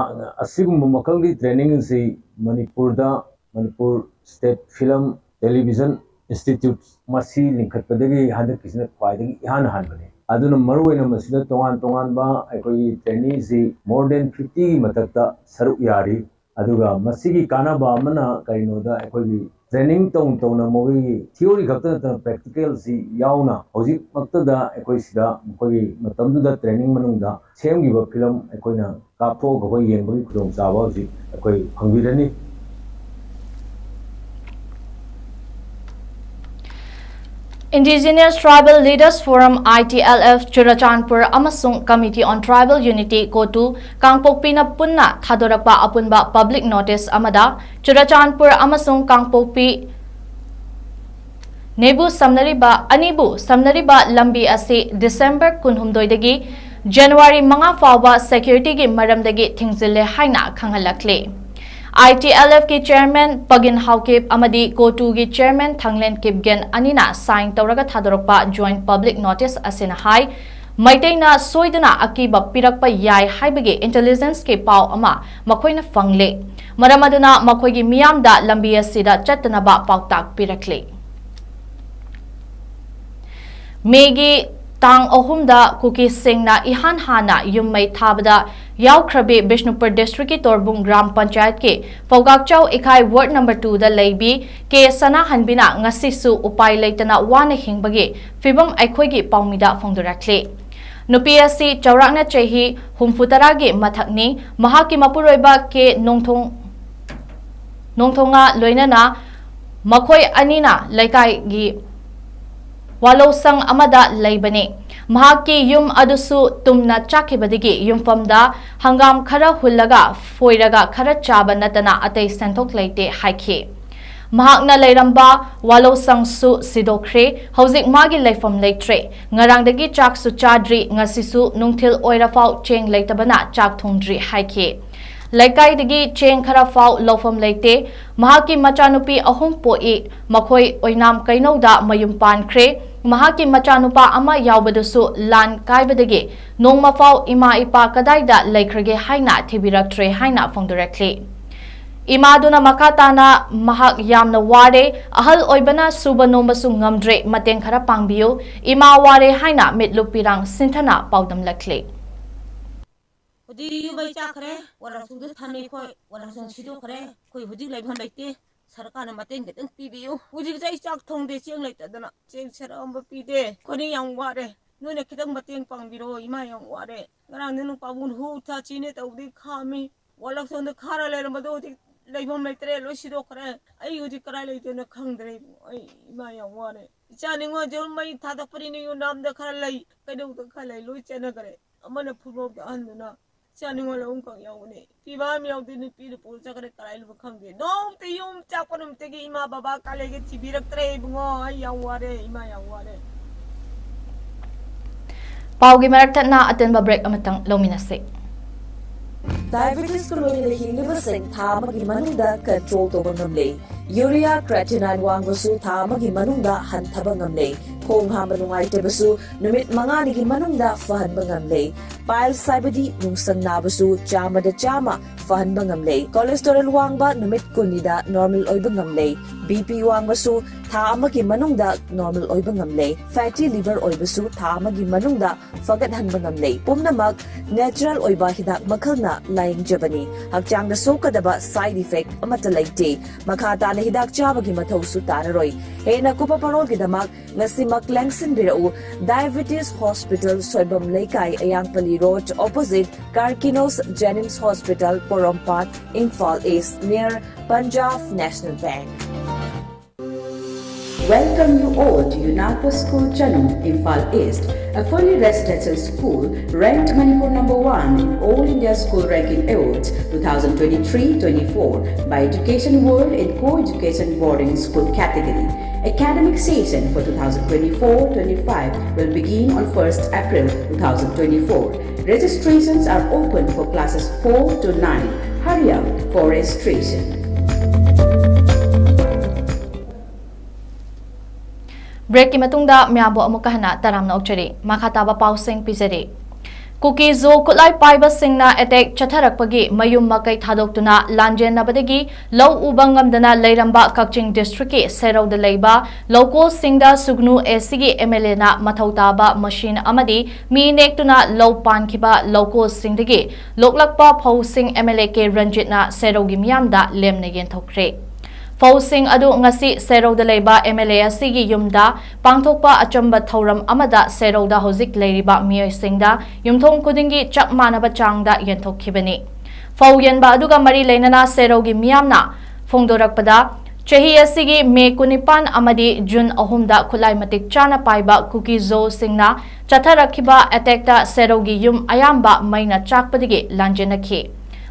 ꯑꯁꯤꯒꯨꯝꯕ ꯃꯈꯜꯒꯤ training ꯑꯁꯤ ꯃꯅꯤꯄꯨꯔꯗ Manipur State Film Television Institute ꯃꯁꯤ ꯂꯤꯡꯈꯠꯄꯗꯒꯤ ꯍꯟꯗꯛꯀꯤꯁꯤꯅ ꯈ꯭ꯋꯥꯏꯗꯒꯤ ꯏꯍꯥꯟ ꯍꯥꯟꯕꯅꯤ꯫ ꯑꯗꯨꯅ ꯃꯔꯨꯑꯣꯏꯅ ꯃꯁꯤꯗ ꯇꯣꯉꯥꯟ ꯇꯣꯉꯥꯟꯕ ꯑꯩꯈꯣꯏꯒꯤ traineeꯁꯤ more than fiftyꯒꯤ ꯃꯊꯛꯇ ꯁꯔꯨꯛ ꯌꯥꯔꯤ꯫ ꯑꯗꯨꯒ ꯃꯁꯤꯒꯤ ꯀꯥꯟꯅꯕ ꯑꯃꯅ ꯀꯔꯤꯅꯣꯗ, ꯑꯩꯈꯣꯏꯒꯤ training ꯇꯧ ꯇꯧꯅ ꯃꯈꯣꯏꯒꯤ theory ꯈꯛꯇ ꯅꯠꯇꯅ practicalꯁꯤ ꯌꯥꯎꯅ ꯍꯧꯖꯤꯛꯃꯛꯇꯗ ꯑꯩꯈꯣꯏ ꯁꯤꯗ ꯃꯈꯣꯏꯒꯤ ꯃꯇꯝꯗꯨꯗ training ꯃꯅꯨꯡꯗ ꯁꯦꯝꯈꯤꯕ film ꯑꯩꯈꯣꯏꯅ ꯀꯥꯞꯊꯣꯛꯑꯒ ꯑꯩꯈꯣꯏ ꯌꯦꯡꯕꯒꯤ ꯈꯨꯗꯣꯡꯆꯥꯕ ꯍꯧꯖꯤꯛ ꯑꯩꯈꯣꯏ ꯐꯪꯕꯤꯔꯅꯤ꯫ Indigenous Tribal Leaders Forum, ITLF, Churachandpur ꯑꯃꯁꯨꯡ Committee on Tribal Unity, ꯀꯣꯇꯨ, ꯀꯥꯡꯄꯣꯛꯄꯤꯅ ꯄꯨꯟꯅ ꯊꯥꯗꯣꯔꯛꯄ ꯑꯄꯨꯟꯕ public notice ꯑꯃꯗ, ꯆꯨꯔꯆꯥꯟꯄꯨꯔ ꯑꯃꯁꯨꯡ ꯀꯥꯡꯄꯣꯛꯄꯤ ꯅꯦꯕꯨ ꯁꯝꯅꯔꯤꯕ, ꯑꯅꯤꯕꯨ ꯁꯝꯅꯔꯤꯕ ꯂꯝꯕꯤ ꯑꯁꯤ December ꯀꯨꯟꯍꯨꯝꯗꯣꯏꯗꯒꯤ January ꯃꯉꯥ ꯐꯥꯎꯕ securityꯒꯤ ꯃꯔꯝꯗꯒꯤ ꯊꯤꯡꯖꯤꯜꯂꯦ ꯍꯥꯏꯅ ꯈꯪꯍꯜꯂꯛꯂꯤ꯫ ITLFꯀꯤ chairman ꯄꯒꯤꯟ ꯍꯥꯎꯀꯤꯞ ꯑꯃꯗꯤ ꯀꯣꯇꯨꯒꯤ chairman ꯊꯥꯡꯂꯦꯟ ꯀꯤꯞꯒꯦꯟ ꯑꯅꯤꯅ sign ꯇꯧꯔꯒ ꯊꯥꯗꯣꯔꯛꯄ joint public notice ꯑꯁꯤꯅ ꯍꯥꯏ, ꯃꯩꯇꯩꯅ ꯁꯣꯏꯗꯅ ꯑꯀꯤꯕ ꯄꯤꯔꯛꯄ ꯌꯥꯏ ꯍꯥꯏꯕꯒꯤ intelligenceꯀꯤ ꯄꯥꯎ ꯑꯃ ꯃꯈꯣꯏꯅ ꯐꯪꯂꯦ꯫ ꯃꯔꯝ ꯑꯗꯨꯅ ꯃꯈꯣꯏꯒꯤ ꯃꯤꯌꯥꯝꯗ ꯂꯝꯕꯤ ꯑꯁꯤꯗ ꯆꯠꯇꯅꯕ ꯄꯥꯎꯇꯥꯛ ꯄꯤꯔꯛꯂꯤ꯫ ꯃꯦꯒꯤ ꯇꯥꯡ ꯑꯍꯨꯝꯗ ꯀꯨꯀꯤꯁꯤꯡꯅ ꯏꯍꯥꯟ ꯍꯥꯟꯅ ꯌꯨꯝ ꯃꯩ ꯊꯥꯕꯗ ꯌꯥꯎꯈ꯭ꯔꯕꯤ ꯕꯤꯁꯅꯨꯄꯨꯔ districtꯀꯤ ꯇꯣꯔꯕꯨꯡ ꯒ꯭ꯔꯥꯝ ꯄꯟꯆꯥꯌꯠꯀꯤ ꯐꯧꯒꯥꯛꯆꯥꯎ ꯏꯀꯥꯏ ward number twoꯗ ꯂꯩꯕꯤ ꯀꯦ ꯁꯅꯥꯍꯟꯕꯤꯅ ꯉꯁꯤꯁꯨ ꯎꯄꯥꯏ ꯂꯩꯇꯅ ꯋꯥꯅ ꯍꯤꯡꯕꯒꯤ ꯐꯤꯕꯝ ꯑꯩꯈꯣꯏꯒꯤ ꯄꯥꯎꯃꯤꯗ ꯐꯣꯡꯗꯣꯔꯛꯂꯤ꯫ ꯅꯨꯄꯤ ꯑꯁꯤ ꯆꯥꯎꯔꯥꯛꯅ ꯆꯍꯤ ꯍꯨꯝꯐꯨꯇꯔꯥꯒꯤ ꯃꯊꯛꯅꯤ꯫ ꯃꯍꯥꯛꯀꯤ ꯃꯄꯨꯔꯣꯏꯕ ꯀꯦ ꯅꯣꯡꯊꯣꯡ-, ꯅꯣꯡꯊꯣꯡꯉꯥ ꯂꯣꯏꯅꯅ ꯃꯈꯣꯏ ꯑꯅꯤꯅ ꯂꯩꯀꯥꯏꯒꯤ ꯋꯥꯂꯧꯁꯪ ꯑꯃꯗ ꯂꯩꯕꯅꯤ꯫ ꯃꯍꯥꯛꯀꯤ ꯌꯨꯝ ꯑꯗꯨꯁꯨ ꯇꯨꯝꯅ ꯆꯥꯛꯈꯤꯕꯗꯒꯤ ꯌꯨꯝꯐꯝꯗ ꯍꯪꯒꯥꯝ ꯈꯔ ꯍꯨꯜꯂꯒ ꯐꯣꯏꯔꯒ ꯈꯔ ꯆꯥꯕ ꯅꯠꯇꯅ ꯑꯇꯩ ꯁꯦꯟꯊꯣꯛ ꯂꯩꯇꯦ ꯍꯥꯏꯈꯤ꯫ ꯃꯍꯥꯛꯅ ꯂꯩꯔꯝꯕ ꯋꯥꯂꯧꯁꯪꯁꯨ ꯁꯤꯗꯣꯛꯈ꯭ꯔꯦ꯫ ꯍꯧꯖꯤꯛ ꯃꯥꯒꯤ ꯂꯩꯐꯝ ꯂꯩꯇ꯭ꯔꯦ꯫ ꯉꯔꯥꯡꯗꯒꯤ ꯆꯥꯛꯁꯨ ꯆꯥꯗ꯭ꯔꯤ, ꯉꯁꯤꯁꯨ ꯅꯨꯡꯊꯤꯜ ꯑꯣꯏꯔꯐꯥꯎ ꯆꯦꯡ ꯂꯩꯇꯕꯅ ꯆꯥꯛ ꯊꯣꯡꯗ꯭ꯔꯤ ꯍꯥꯏꯈꯤ꯫ ꯂꯩꯀꯥꯏꯗꯒꯤ ꯆꯦꯡ ꯈꯔ ꯐꯥꯎ ꯂꯧꯐꯝ ꯂꯩꯇꯦ꯫ ꯃꯍꯥꯛꯀꯤ ꯃꯆꯥꯅꯨꯄꯤ ꯑꯍꯨꯝ ꯄꯣꯛꯏ꯫ ꯃꯈꯣꯏ ꯑꯣꯏꯅꯥꯝ ꯀꯩꯅꯧꯗ ꯃꯌꯨꯝ ꯄꯥꯟꯈ꯭ꯔꯦ꯫ ꯃꯍꯥꯛꯀꯤ ꯃꯆꯥꯅꯨꯄꯥ ꯑꯃ ꯌꯥꯎꯕꯗꯨꯁꯨ ꯂꯥꯟ ꯀꯥꯏꯕꯗꯒꯤ ꯅꯣꯡꯃꯐꯥꯎ ꯏꯃꯥ ꯏꯄꯥ ꯀꯗꯥꯏꯗ ꯂꯩꯈ꯭ꯔꯒꯦ ꯍꯥꯏꯅ ꯊꯤꯕꯤꯔꯛꯇ꯭ꯔꯦ ꯍꯥꯏꯅ ꯐꯣꯡꯗꯣꯔꯛꯂꯤ꯫ ꯏꯃꯥꯗꯨꯅ ꯃꯈꯥ ꯇꯥꯅ, "ꯃꯍꯥꯛ ꯌꯥꯝꯅ ꯋꯥꯔꯦ, ꯑꯍꯜ ꯑꯣꯏꯕꯅ ꯁꯨꯕ ꯅꯣꯝꯕꯁꯨ ꯉꯝꯗ꯭ꯔꯦ, ꯃꯇꯦꯡ ꯈꯔ ꯄꯥꯡꯕꯤꯌꯨ, ꯏꯃꯥ ꯋꯥꯔꯦ" ꯍꯥꯏꯅ ꯃꯤꯠꯂꯨ ꯄꯤꯔꯥꯡ ꯁꯤꯟꯊꯅ ꯄꯥꯎꯗꯝꯂꯛꯂꯤ꯫ ꯍꯧꯖꯤꯛ ꯌꯨꯝ ꯃꯩ ꯆꯥꯛꯈ꯭ꯔꯦ, ꯋꯥꯂꯥꯁꯣꯡꯗ ꯊꯝꯃꯤ ꯑꯩꯈꯣꯏ, ꯋꯥꯂꯥꯁꯣꯡ ꯁꯤꯗꯣꯛꯈ꯭ꯔꯦ, ꯑꯩꯈꯣꯏ ꯍꯧꯖꯤꯛ ꯂꯩꯐꯝ ꯂꯩꯇꯦ, ꯁꯔꯀꯥꯔꯅ ꯃꯇꯦꯡ ꯈꯤꯇꯪ ꯄꯤꯕꯤꯌꯨ꯫ ꯍꯧꯖꯤꯛ ꯑꯩ ꯆꯥꯛ ꯊꯣꯡꯗꯦ, ꯆꯦꯡ ꯂꯩꯇꯗꯅ, ꯆꯦꯡ ꯁꯔꯛ ꯑꯃ ꯄꯤꯗꯦ, ꯑꯩꯈꯣꯏꯅ ꯌꯥꯝ ꯋꯥꯔꯦ, ꯅꯣꯏꯅ ꯈꯤꯇꯪ ꯃꯇꯦꯡ ꯄꯥꯡꯕꯤꯔꯣ, ꯏꯃꯥ ꯌꯥꯝ ꯋꯥꯔꯦ꯫ ꯉꯔꯥꯡꯗꯤ ꯅꯨꯄꯥꯕꯨꯡ ꯍꯨ ꯊꯥ ꯆꯤꯅꯦ ꯇꯧꯕꯗꯤ ꯈꯥꯝꯃꯤ, ꯋꯥꯂꯥꯁꯣꯡꯗ ꯈꯥꯔ ꯂꯩꯔꯝꯕꯗꯣ ꯍꯧꯖꯤꯛ ꯂꯩꯐꯝ ꯂꯩꯇ꯭ꯔꯦ, ꯂꯣꯏ ꯁꯤꯗꯣꯛꯈ꯭ꯔꯦ꯫ ꯑꯩ ꯍꯧꯖꯤꯛ ꯀꯗꯥꯏ ꯂꯩꯗꯣꯏꯅꯣ ꯈꯪꯗ꯭ꯔꯦ ꯏꯕꯨꯡꯉꯣ, ꯑꯩ ꯏꯃꯥ ꯌꯥꯝ ꯋꯥꯔꯦ꯫ ꯏꯆꯥ ꯅꯤꯉꯣꯜꯁꯨ ꯃꯩ ꯊꯥꯗꯣꯛꯄꯅꯤꯅ ꯌꯨꯝ ꯅꯥꯝꯗ ꯈꯔ ꯂꯩ, ꯀꯩꯅꯧꯗ ꯈꯔ ꯂꯩ, ꯂꯣꯏ ꯆꯦꯟꯅꯈ꯭ꯔꯦ꯫ ꯑꯃꯅ ꯐꯨꯠꯕꯣꯜꯗ ꯑꯍꯟꯗꯨꯅ ꯏꯆꯥ ꯅꯤꯉꯣꯜ ꯑꯍꯨꯝꯈꯛ ꯌꯥꯎꯕꯅꯦ꯫ ꯄꯤꯕ ꯑꯃ ꯌꯥꯎꯗꯦ, ꯅꯨꯄꯤꯗꯨ ꯄꯨꯔ ꯆꯠꯈ꯭ꯔꯦ, ꯀꯗꯥꯏ ꯂꯨꯕ ꯈꯪꯗꯦ꯫ ꯅꯣꯡꯃꯇ ꯌꯨꯝ ꯆꯥꯛꯄ ꯅꯨꯃꯤꯠꯇꯒꯤ ꯏꯃꯥ ꯕꯕꯥ ꯀꯥꯂꯩꯒ ꯊꯤꯕꯤꯔꯛꯇ꯭ꯔꯦ ꯏꯕꯨꯡꯉꯣ, ꯑꯩ ꯌꯥꯝ ꯋꯥꯔꯦ, ꯏꯃꯥ ꯌꯥꯝ ꯋꯥꯔꯦ꯫ ꯄꯥꯎꯒꯤ ꯃꯔꯛ ꯊꯠꯅ ꯑꯇꯦꯟꯕ ꯕ꯭ꯔꯦꯛ ꯑꯃꯇꯪ ꯂꯧꯃꯤꯟꯅꯁꯤ꯫ ꯗꯥꯏꯕꯦꯇꯤꯁꯀ ꯂꯣꯏꯅꯅ ꯍꯤꯡꯂꯤꯕꯁꯤꯡ ꯊꯥ ꯑꯃꯒꯤ ꯃꯅꯨꯡꯗ ꯀꯟꯇ꯭ꯔꯣꯜ ꯇꯧꯕ ꯉꯝꯂꯦ꯫ ꯌꯨꯔꯤꯌꯥ ꯀ꯭ꯔꯦꯇꯤꯅꯥꯏꯟ ꯋꯥꯡꯕꯁꯨ ꯊꯥ ꯑꯃꯒꯤ ꯃꯅꯨꯡꯗ ꯍꯟꯊꯕ ꯉꯝꯂꯦ꯫ ꯈꯣꯡ ꯍꯥꯝꯕ ꯅꯨꯡꯉꯥꯏꯇꯕꯁꯨ ꯅꯨꯃꯤꯠ ꯃꯉꯥꯅꯤꯒꯤ ꯃꯅꯨꯡꯗ ꯐꯍꯟꯕ ꯉꯝꯂꯦ꯫ ꯄꯥꯏꯜꯁ ꯍꯥꯏꯕꯗꯤ ꯅꯨꯡꯁꯪ ꯅꯥꯕꯁꯨ ꯆꯥꯝꯃꯗ ꯆꯥꯝꯃ ꯐꯍꯟꯕ ꯉꯝꯂꯦ꯫ ꯀꯣꯂꯦꯁꯇꯣꯔꯦꯜ ꯋꯥꯡꯕ ꯅꯨꯃꯤꯠ ꯀꯨꯟꯅꯤꯗ ꯅꯣꯔꯃꯦꯜ ꯑꯣꯏꯕ ꯉꯝꯂꯦ꯫ ꯕꯤ ꯄꯤ ꯋꯥꯡꯕꯁꯨ ꯊꯥ ꯑꯃꯒꯤ ꯃꯅꯨꯡꯗ ꯅꯣꯔꯃꯦꯜ ꯑꯣꯏꯕ ꯉꯝꯂꯦ꯫ ꯐꯦꯇꯤ ꯂꯤꯚꯔ ꯑꯣꯏꯕꯁꯨ ꯊꯥ ꯑꯃꯒꯤ ꯃꯅꯨꯡꯗ ꯐꯒꯠꯍꯟꯕ ꯉꯝꯂꯦ꯫ ꯄꯨꯝꯅꯃꯛ ꯅꯦꯆꯔꯦꯜ ꯑꯣꯏꯕ ꯍꯤꯗꯥꯛ ꯃꯈꯜꯅ ꯂꯥꯌꯦꯡꯖꯕꯅꯤ꯫ ꯍꯛꯆꯥꯡꯗ ꯁꯣꯛꯀꯗꯕ ꯁꯥꯏꯗ ꯏꯐꯦꯛ ꯑꯃꯠꯇ ꯂꯩꯇꯦ꯫ ꯃꯈꯥ ꯇꯥꯅ ꯍꯤꯗꯥꯛ ꯆꯥꯕꯒꯤ ꯃꯊꯧꯁꯨ ꯇꯥꯔꯔꯣꯏ꯫ ꯍꯦꯟꯅ ꯀꯨꯞꯄ ꯄꯥꯎꯔꯣꯜꯒꯤꯗꯃꯛ ꯉꯁꯤꯃꯛ ꯂꯦꯡꯁꯤꯟꯕꯤꯔꯛꯎ꯫ ꯗꯥꯏꯕꯦꯇꯤꯁ ꯍꯣꯁꯄꯤꯇꯥꯜ, ꯁꯣꯏꯕꯝ ꯂꯩꯀꯥꯏ, ꯑꯌꯥꯡꯄꯜꯂꯤ road, opposite ꯀꯥꯔꯀꯤꯅꯣꯁ JNIMS hospital, Porompat, Imphal is, near Punjab National Bank. Welcome you all to UNAPO School, Chanung, Imphal East, a fully residential school ranked Manipur number one in All India School Ranking Awards two thousand twenty-three twenty-four by Education World in co-education boarding school category. Academic session for two thousand twenty-four twenty-five will begin on first April two thousand twenty-four. Registrations are open for classes four to nine. Hurry up for registration. ꯕ꯭ꯔꯦꯛꯀꯤ ꯃꯇꯨꯡꯗ ꯃꯌꯥꯝꯕꯨ ꯑꯃꯨꯛꯀ ꯍꯟꯅ ꯇꯔꯥꯝꯅ ꯑꯣꯛꯆꯔꯤ꯫ ꯃꯈꯥ ꯇꯥꯕ ꯄꯥꯎꯁꯤꯡ ꯄꯤꯖꯔꯤ꯫ ꯀꯨꯀꯤ ꯖꯣ ꯈꯨꯠꯂꯥꯏ ꯄꯥꯏꯕꯁꯤꯡꯅ attack ꯆꯠꯊꯔꯛꯄꯒꯤ ꯃꯌꯨꯝ ꯃꯀꯩ ꯊꯥꯗꯣꯛꯇꯨꯅ ꯂꯥꯟꯖꯦꯟꯅꯕꯗꯒꯤ ꯂꯧ ꯎꯕ ꯉꯝꯗꯅ ꯂꯩꯔꯝꯕ ꯀꯛꯆꯤꯡ ꯗꯤꯁꯇ꯭ꯔꯤꯛꯀꯤ ꯁꯦꯔꯧꯗ ꯂꯩꯕ ꯂꯧꯀꯣꯜꯁꯤꯡꯗ ꯁꯨꯒꯅꯨ ꯑꯦꯁꯤꯒꯤ ꯑꯦꯝ ꯑꯦꯜ ꯑꯦꯅ ꯃꯊꯧ ꯇꯥꯕ ꯃꯁꯤꯟ ꯑꯃꯗꯤ ꯃꯤ ꯅꯦꯛꯇꯨꯅ ꯂꯧ ꯄꯥꯟꯈꯤꯕ ꯂꯧꯀꯣꯜꯁꯤꯡꯗꯒꯤ ꯂꯣꯛꯂꯛꯄ ꯐꯧꯁꯤꯡ ꯑꯦꯝ ꯑꯦꯜ ꯑꯦ ꯀꯦ ꯔꯟꯖꯤꯠꯅ ꯁꯦꯔꯧꯒꯤ ꯃꯤꯌꯥꯝꯗ ꯂꯦꯝꯅ ꯌꯦꯟꯊꯣꯛꯈ꯭ꯔꯦ꯫ ꯐꯧꯁꯤꯡ ꯑꯗꯨ ꯉꯁꯤ ꯁꯦꯔꯧꯗ ꯂꯩꯕ ꯑꯦꯝ ꯑꯦꯜ ꯑꯦ ꯑꯁꯤꯒꯤ ꯌꯨꯝꯗ ꯄꯥꯡꯊꯣꯛꯄ ꯑꯆꯝꯕ ꯊꯧꯔꯝ ꯑꯃꯗ ꯁꯦꯔꯧꯗ ꯍꯧꯖꯤꯛ ꯂꯩꯔꯤꯕ ꯃꯤꯑꯣꯏꯁꯤꯡꯗ ꯌꯨꯝꯊꯣꯡ ꯈꯨꯗꯤꯡꯒꯤ ꯆꯞ ꯃꯥꯟꯅꯕ ꯆꯥꯡꯗ ꯌꯦꯟꯊꯣꯛꯈꯤꯕꯅꯤ꯫ ꯐꯧ ꯌꯦꯟꯕ ꯑꯗꯨꯒ ꯃꯔꯤ ꯂꯩꯅꯅ ꯁꯦꯔꯧꯒꯤ ꯃꯤꯌꯥꯝꯅ ꯐꯣꯡꯗꯣꯔꯛꯄꯗ, ꯆꯍꯤ ꯑꯁꯤꯒꯤ ꯃꯦ ꯀꯨꯟꯅꯤꯄꯥꯟ ꯑꯃꯗꯤ ꯖꯨꯟ ꯑꯍꯨꯝꯗ ꯈꯨꯠꯂꯥꯏ ꯃꯇꯤꯛ ꯆꯥꯅ ꯄꯥꯏꯕ ꯀꯨꯀꯤ ꯖꯣꯁꯤꯡꯅ ꯆꯠꯊꯔꯛꯈꯤꯕ ꯑꯦꯇꯦꯛꯇ ꯁꯦꯔꯧꯒꯤ ꯌꯨꯝ ꯑꯌꯥꯝꯕ ꯃꯩꯅ ꯆꯥꯛꯄꯗꯒꯤ ꯂꯥꯟꯖꯦꯟꯅꯈꯤ꯫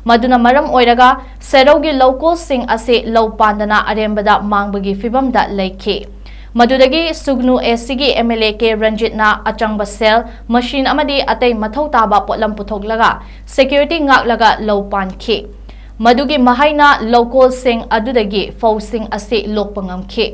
ꯃꯗꯨꯅ ꯃꯔꯝ ꯑꯣꯏꯔꯒ ꯁꯦꯔꯧꯒꯤ ꯂꯧꯀꯣꯜꯁꯤꯡ ꯑꯁꯤ ꯂꯧ ꯄꯥꯟꯗꯅ ꯑꯔꯦꯝꯕꯗ ꯃꯥꯡꯕꯒꯤ ꯐꯤꯚꯝꯗ ꯂꯩꯈꯤ꯫ ꯃꯗꯨꯗꯒꯤ ꯁꯨꯒꯅꯨ ꯑꯦꯁꯤꯒꯤ ꯑꯦꯝ ꯑꯦꯜ ꯑꯦ ꯀꯦ ꯔꯟꯖꯤꯠꯅ ꯑꯆꯪꯕ ꯁꯦꯜ, ꯃꯁꯤꯟ ꯑꯃꯗꯤ ꯑꯇꯩ ꯃꯊꯧ ꯇꯥꯕ ꯄꯣꯠꯂꯝ ꯄꯨꯊꯣꯛꯂꯒ ꯁꯦꯀ꯭ꯌꯨꯔꯤꯇꯤ ꯉꯥꯛꯂꯒ ꯂꯧ ꯄꯥꯟꯈꯤ꯫ ꯃꯗꯨꯒꯤ ꯃꯍꯩꯅ ꯂꯧꯀꯣꯜꯁꯤꯡ ꯑꯗꯨꯗꯒꯤ ꯐꯧꯁꯤꯡ ꯑꯁꯤ ꯂꯣꯛꯄ ꯉꯝꯈꯤ꯫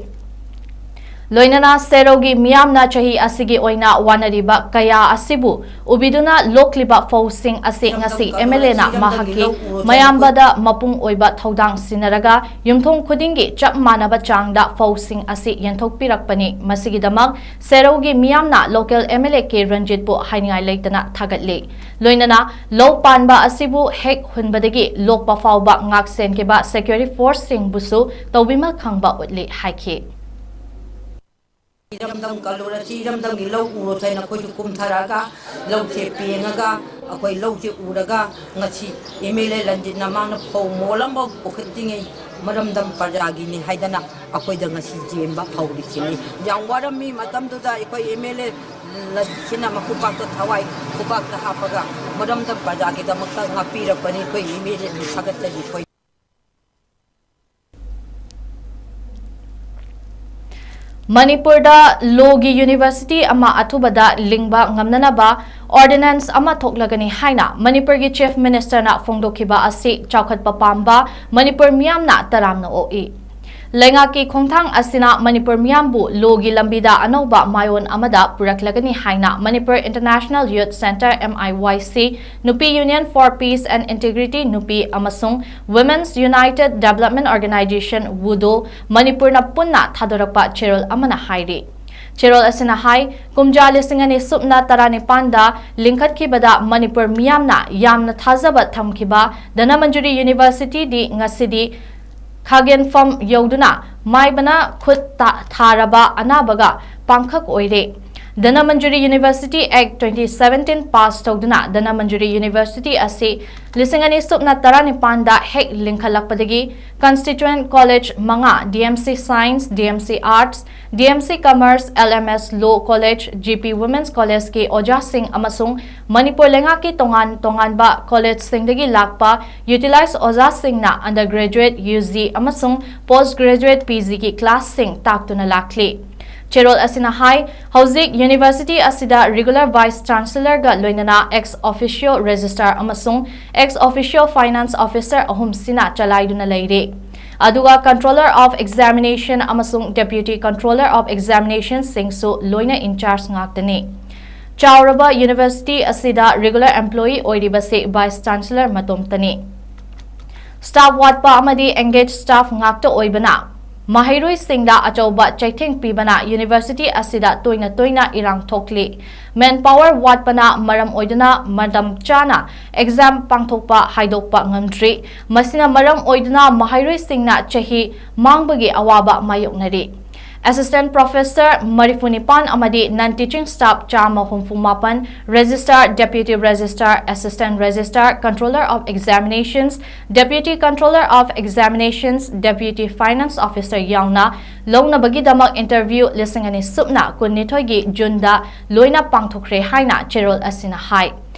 ꯂꯣꯏꯅꯅ ꯁꯦꯔꯧꯒꯤ ꯃꯤꯌꯥꯝꯅ ꯆꯍꯤ ꯑꯁꯤꯒꯤ ꯑꯣꯏꯅ ꯋꯥꯅꯔꯤꯕ ꯀꯌꯥ ꯑꯁꯤꯕꯨ ꯎꯕꯤꯗꯨꯅ ꯂꯣꯛꯂꯤꯕ ꯐꯧꯁꯤꯡ ꯑꯁꯤ ꯉꯁꯤ ꯑꯦꯝ ꯑꯦꯜ ꯑꯦꯅ ꯃꯍꯥꯛꯀꯤ ꯃꯌꯥꯝꯕꯗ ꯃꯄꯨꯡ ꯑꯣꯏꯕ ꯊꯧꯗꯥꯡ ꯁꯤꯟꯅꯔꯒ ꯌꯨꯝꯊꯣꯡ ꯈꯨꯗꯤꯡꯒꯤ ꯆꯞ ꯃꯥꯟꯅꯕ ꯆꯥꯡꯗ ꯐꯧꯁꯤꯡ ꯑꯁꯤ ꯌꯦꯟꯊꯣꯛꯄꯤꯔꯛꯄꯅꯤ꯫ ꯃꯁꯤꯒꯤꯗꯃꯛ ꯁꯦꯔꯧꯒꯤ ꯃꯤꯌꯥꯝꯅ local M L A K ꯔꯟꯖꯤꯠꯄꯨ ꯍꯥꯏꯅꯤꯡꯉꯥꯏ ꯂꯩꯇꯅ ꯊꯥꯒꯠꯂꯤ꯫ ꯂꯣꯏꯅꯅ ꯂꯧ ꯄꯥꯟꯕ ꯑꯁꯤꯕꯨ ꯍꯦꯛ ꯍꯨꯟꯕꯗꯒꯤ ꯂꯣꯛꯄ ꯐꯥꯎꯕ ꯉꯥꯛ ꯁꯦꯟꯈꯤꯕ ꯁꯦꯀ꯭ꯌꯨꯔꯤꯇꯤ ꯐꯣꯔꯁꯁꯤꯡꯕꯨꯁꯨ ꯇꯧꯕꯤꯃꯜ ꯈꯪꯕ ꯎꯠꯂꯤ ꯍꯥꯏꯈꯤ꯫ ꯏꯔꯝꯗꯝ ꯀꯜꯂꯨꯔꯁꯤ, ꯏꯔꯝꯗꯝꯒꯤ ꯂꯧ ꯎꯔꯨꯁꯦꯅ ꯑꯩꯈꯣꯏꯁꯨ ꯀꯨꯝꯊꯔꯛꯑꯒ ꯂꯧꯁꯦ ꯄꯦꯡꯉꯒ ꯑꯩꯈꯣꯏ ꯂꯧꯁꯦ ꯎꯔꯒ ꯉꯁꯤ ꯑꯦꯝ ꯑꯦꯜ ꯑꯦ ꯂꯟꯖꯤꯠꯅ ꯃꯥꯅ ꯐꯧ ꯃꯣꯜ ꯑꯃꯐꯥꯎ ꯄꯨꯈꯠꯇ꯭ꯔꯤꯉꯩ ꯃꯔꯝꯗꯝ ꯄ꯭ꯔꯖꯥꯒꯤꯅꯤ ꯍꯥꯏꯗꯅ ꯑꯩꯈꯣꯏꯗ ꯉꯁꯤ ꯆꯦꯟꯕ ꯍꯧꯔꯤꯁꯤꯅꯤ꯫ ꯌꯥꯝ ꯋꯥꯔꯝꯃꯤ ꯃꯇꯝꯗꯨꯗ ꯑꯩꯈꯣꯏ ꯑꯦꯝ ꯑꯦꯜ ꯑꯦ ꯂꯟꯖꯤꯠꯁꯤꯅ ꯃꯈꯨꯄꯥꯛꯇ ꯊꯋꯥꯏ ꯈꯨꯄꯥꯛꯇ ꯍꯥꯞꯄꯒ ꯃꯔꯝꯗꯝ ꯄ꯭ꯔꯖꯥꯒꯤꯗꯃꯛꯇ ꯉꯥꯛꯄꯤꯔꯛꯄꯅꯤ꯫ ꯑꯩꯈꯣꯏ ꯑꯦꯝ ꯑꯦꯜ ꯑꯦꯕꯨ ꯊꯥꯒꯠꯆꯔꯤ꯫ ꯑꯩꯈꯣꯏ ꯃꯅꯤꯄꯨꯔꯗ ꯂꯣꯒꯤ ꯌꯨꯅꯤꯚꯔꯁꯤꯇꯤ ꯑꯃ ꯑꯊꯨꯕꯗ ꯂꯤꯡꯕ ꯉꯝꯅꯅꯕ ꯑꯣꯔꯗꯤꯅꯦꯟꯁ ꯑꯃ ꯊꯣꯛꯂꯒꯅꯤ ꯍꯥꯏꯅ ꯃꯅꯤꯄꯨꯔꯒꯤ ꯆꯤꯐ ꯃꯤꯅꯤꯁꯇꯔꯅ ꯐꯣꯡꯗꯣꯛꯈꯤꯕ ꯑꯁꯤ ꯆꯥꯎꯈꯠꯄ ꯄꯥꯝꯕ ꯃꯅꯤꯄꯨꯔ ꯃꯤꯌꯥꯝꯅ ꯇꯔꯥꯝꯅ ꯑꯣꯛꯏ꯫ ꯂꯩꯉꯥꯛꯀꯤ ꯈꯣꯡꯊꯥꯡ ꯑꯁꯤꯅ ꯃꯅꯤꯄꯨꯔ ꯃꯤꯌꯥꯝꯕꯨ ꯂꯣꯒꯤ ꯂꯝꯕꯤꯗ ꯑꯅꯧꯕ ꯃꯥꯏꯑꯣꯟ ꯑꯃꯗ ꯄꯨꯔꯛꯂꯒꯅꯤ ꯍꯥꯏꯅ Manipur International Youth Centre, M I Y C, Nupi Union for Peace and Integrity, ꯅꯨꯄꯤ, ꯑꯃꯁꯨꯡ Women's United Development Organisation, ꯋꯨꯗꯣ, ꯃꯅꯤꯄꯨꯔꯅ ꯄꯨꯟꯅ ꯊꯥꯗꯣꯔꯛꯄ ꯆꯦꯔꯣꯜ ꯑꯃꯅ ꯍꯥꯏꯔꯤ꯫ ꯆꯦꯔꯣꯜ ꯑꯁꯤꯅ ꯍꯥꯏ, ꯀꯨꯝꯖꯥ ꯂꯤꯁꯤꯡ ꯑꯅꯤ ꯁꯨꯞꯅ ꯇꯔꯥꯅꯤꯄꯥꯟꯗ ꯂꯤꯡꯈꯠꯈꯤꯕꯗ ꯃꯅꯤꯄꯨꯔ ꯃꯤꯌꯥꯝꯅ ꯌꯥꯝꯅ ꯊꯥꯖꯕ ꯊꯝꯈꯤꯕ ꯙꯅꯃꯟꯖꯨꯔꯤ ꯌꯨꯅꯤꯚꯔꯁꯤꯇꯤꯗꯤ ꯉꯁꯤꯗꯤ ꯈꯥꯒꯦꯟꯐꯝ ꯌꯧꯗꯨꯅ ꯃꯥꯏꯕꯅ ꯈꯨꯠ ꯊꯥꯔꯕ ꯑꯅꯥꯕꯒ ꯄꯥꯡꯈꯛ ꯑꯣꯏꯔꯦ꯫ ꯙꯅꯃꯟꯖꯨꯔꯤ ꯌꯨꯅꯤꯚꯔꯁꯤꯇꯤ ꯑꯦꯛ twenty seventeen ꯄꯥꯁ ꯇꯧꯗꯨꯅ ꯙꯅꯃꯟꯖꯨꯔꯤ ꯌꯨꯅꯤꯚꯔꯁꯤꯇꯤ ꯑꯁꯤ ꯂꯤꯁꯤꯡ ꯑꯅꯤ ꯁꯨꯞꯅ ꯇꯔꯥꯅꯤꯄꯥꯟꯗ ꯍꯦꯛ ꯂꯤꯡꯈꯠꯂꯛꯄꯗꯒꯤ constituent college ꯃꯉꯥ, D M C Science, D M C Arts, D M C Commerce, L M S Law College, G P Women's Collegeꯀꯤ ꯑꯣꯖꯥꯁꯤꯡ ꯑꯃꯁꯨꯡ ꯃꯅꯤꯄꯨꯔ ꯂꯩꯉꯥꯛꯀꯤ ꯇꯣꯉꯥꯟ ꯇꯣꯉꯥꯟꯕ collegeꯁꯤꯡꯗꯒꯤ ꯂꯥꯛꯄ utilized ꯑꯣꯖꯥꯁꯤꯡꯅ undergraduate, U G ꯑꯃꯁꯨꯡ postgraduate, P Gꯒꯤ classꯁꯤꯡ ꯇꯥꯛꯇꯨꯅ ꯂꯥꯛꯂꯤ꯫ ꯆꯦꯔꯣꯜ ꯑꯁꯤꯅ ꯍꯥꯏ, ꯍꯧꯖꯤꯛ university ꯑꯁꯤꯗ regular vice chancellorꯒ ꯂꯣꯏꯅꯅ ex officio registrar ꯑꯃꯁꯨꯡ ex officio finance officer ꯑꯍꯨꯝꯁꯤꯅ ꯆꯂꯥꯏꯗꯨꯅ ꯂꯩꯔꯤ꯫ ꯑꯗꯨꯒ controller of examination ꯑꯃꯁꯨꯡ deputy controller of examinationꯁꯤꯡꯁꯨ ꯂꯣꯏꯅ in charge ꯉꯥꯛꯇꯅꯤ꯫ ꯆꯥꯎꯔꯕ university ꯑꯁꯤꯗ regular employee ꯑꯣꯏꯔꯤꯕꯁꯤ vice chancellor ꯃꯇꯣꯝꯇꯅꯤ꯫ Staff ꯋꯥꯠꯄ ꯑꯃꯗꯤ engaged staff ꯉꯥꯛꯇ ꯑꯣꯏꯕꯅ ꯃꯍꯩꯔꯣꯏꯁꯤꯡꯗ ꯑꯆꯧꯕ ꯆꯩꯊꯦꯡ ꯄꯤꯕꯅ university ꯑꯁꯤꯗ ꯇꯣꯏꯅ ꯇꯣꯏꯅ ꯏꯔꯥꯡ ꯊꯣꯛꯂꯤ꯫ Manpower ꯋꯥꯠꯄꯅ ꯃꯔꯝ ꯑꯣꯏꯗꯨꯅ ꯃꯇꯝ ꯆꯥꯅ exam ꯄꯥꯡꯊꯣꯛꯄ ꯍꯥꯏꯗꯣꯛꯄ ꯉꯝꯗ꯭ꯔꯤ꯫ ꯃꯁꯤꯅ ꯃꯔꯝ ꯑꯣꯏꯗꯨꯅ ꯃꯍꯩꯔꯣꯏꯁꯤꯡꯅ ꯆꯍꯤ ꯃꯥꯡꯕꯒꯤ ꯑꯋꯥꯕ ꯃꯥꯌꯣꯛꯅꯔꯤ꯫ Assistant professor ꯃꯔꯤꯐꯨ ꯅꯤꯄꯥꯟ ꯑꯃꯗꯤ non teaching staff ꯆꯥꯝꯃ ꯍꯨꯝꯐꯨ ꯃꯥꯄꯟ, registrar, deputy registrar, assistant registrar, controller of examinations, deputy controller of examinations, deputy finance officer ꯌꯥꯎꯅ ꯂꯧꯅꯕꯒꯤꯗꯃꯛ interview ꯂꯤꯁꯤꯡ ꯑꯅꯤ ꯁꯨꯞꯅ ꯀꯨꯟꯅꯤꯊꯣꯏꯒꯤ Juneꯗ ꯂꯣꯏꯅ ꯄꯥꯡꯊꯣꯛꯈ꯭ꯔꯦ ꯍꯥꯏꯅ ꯆꯦꯔꯣꯜ ꯑꯁꯤꯅ ꯍꯥꯏ꯫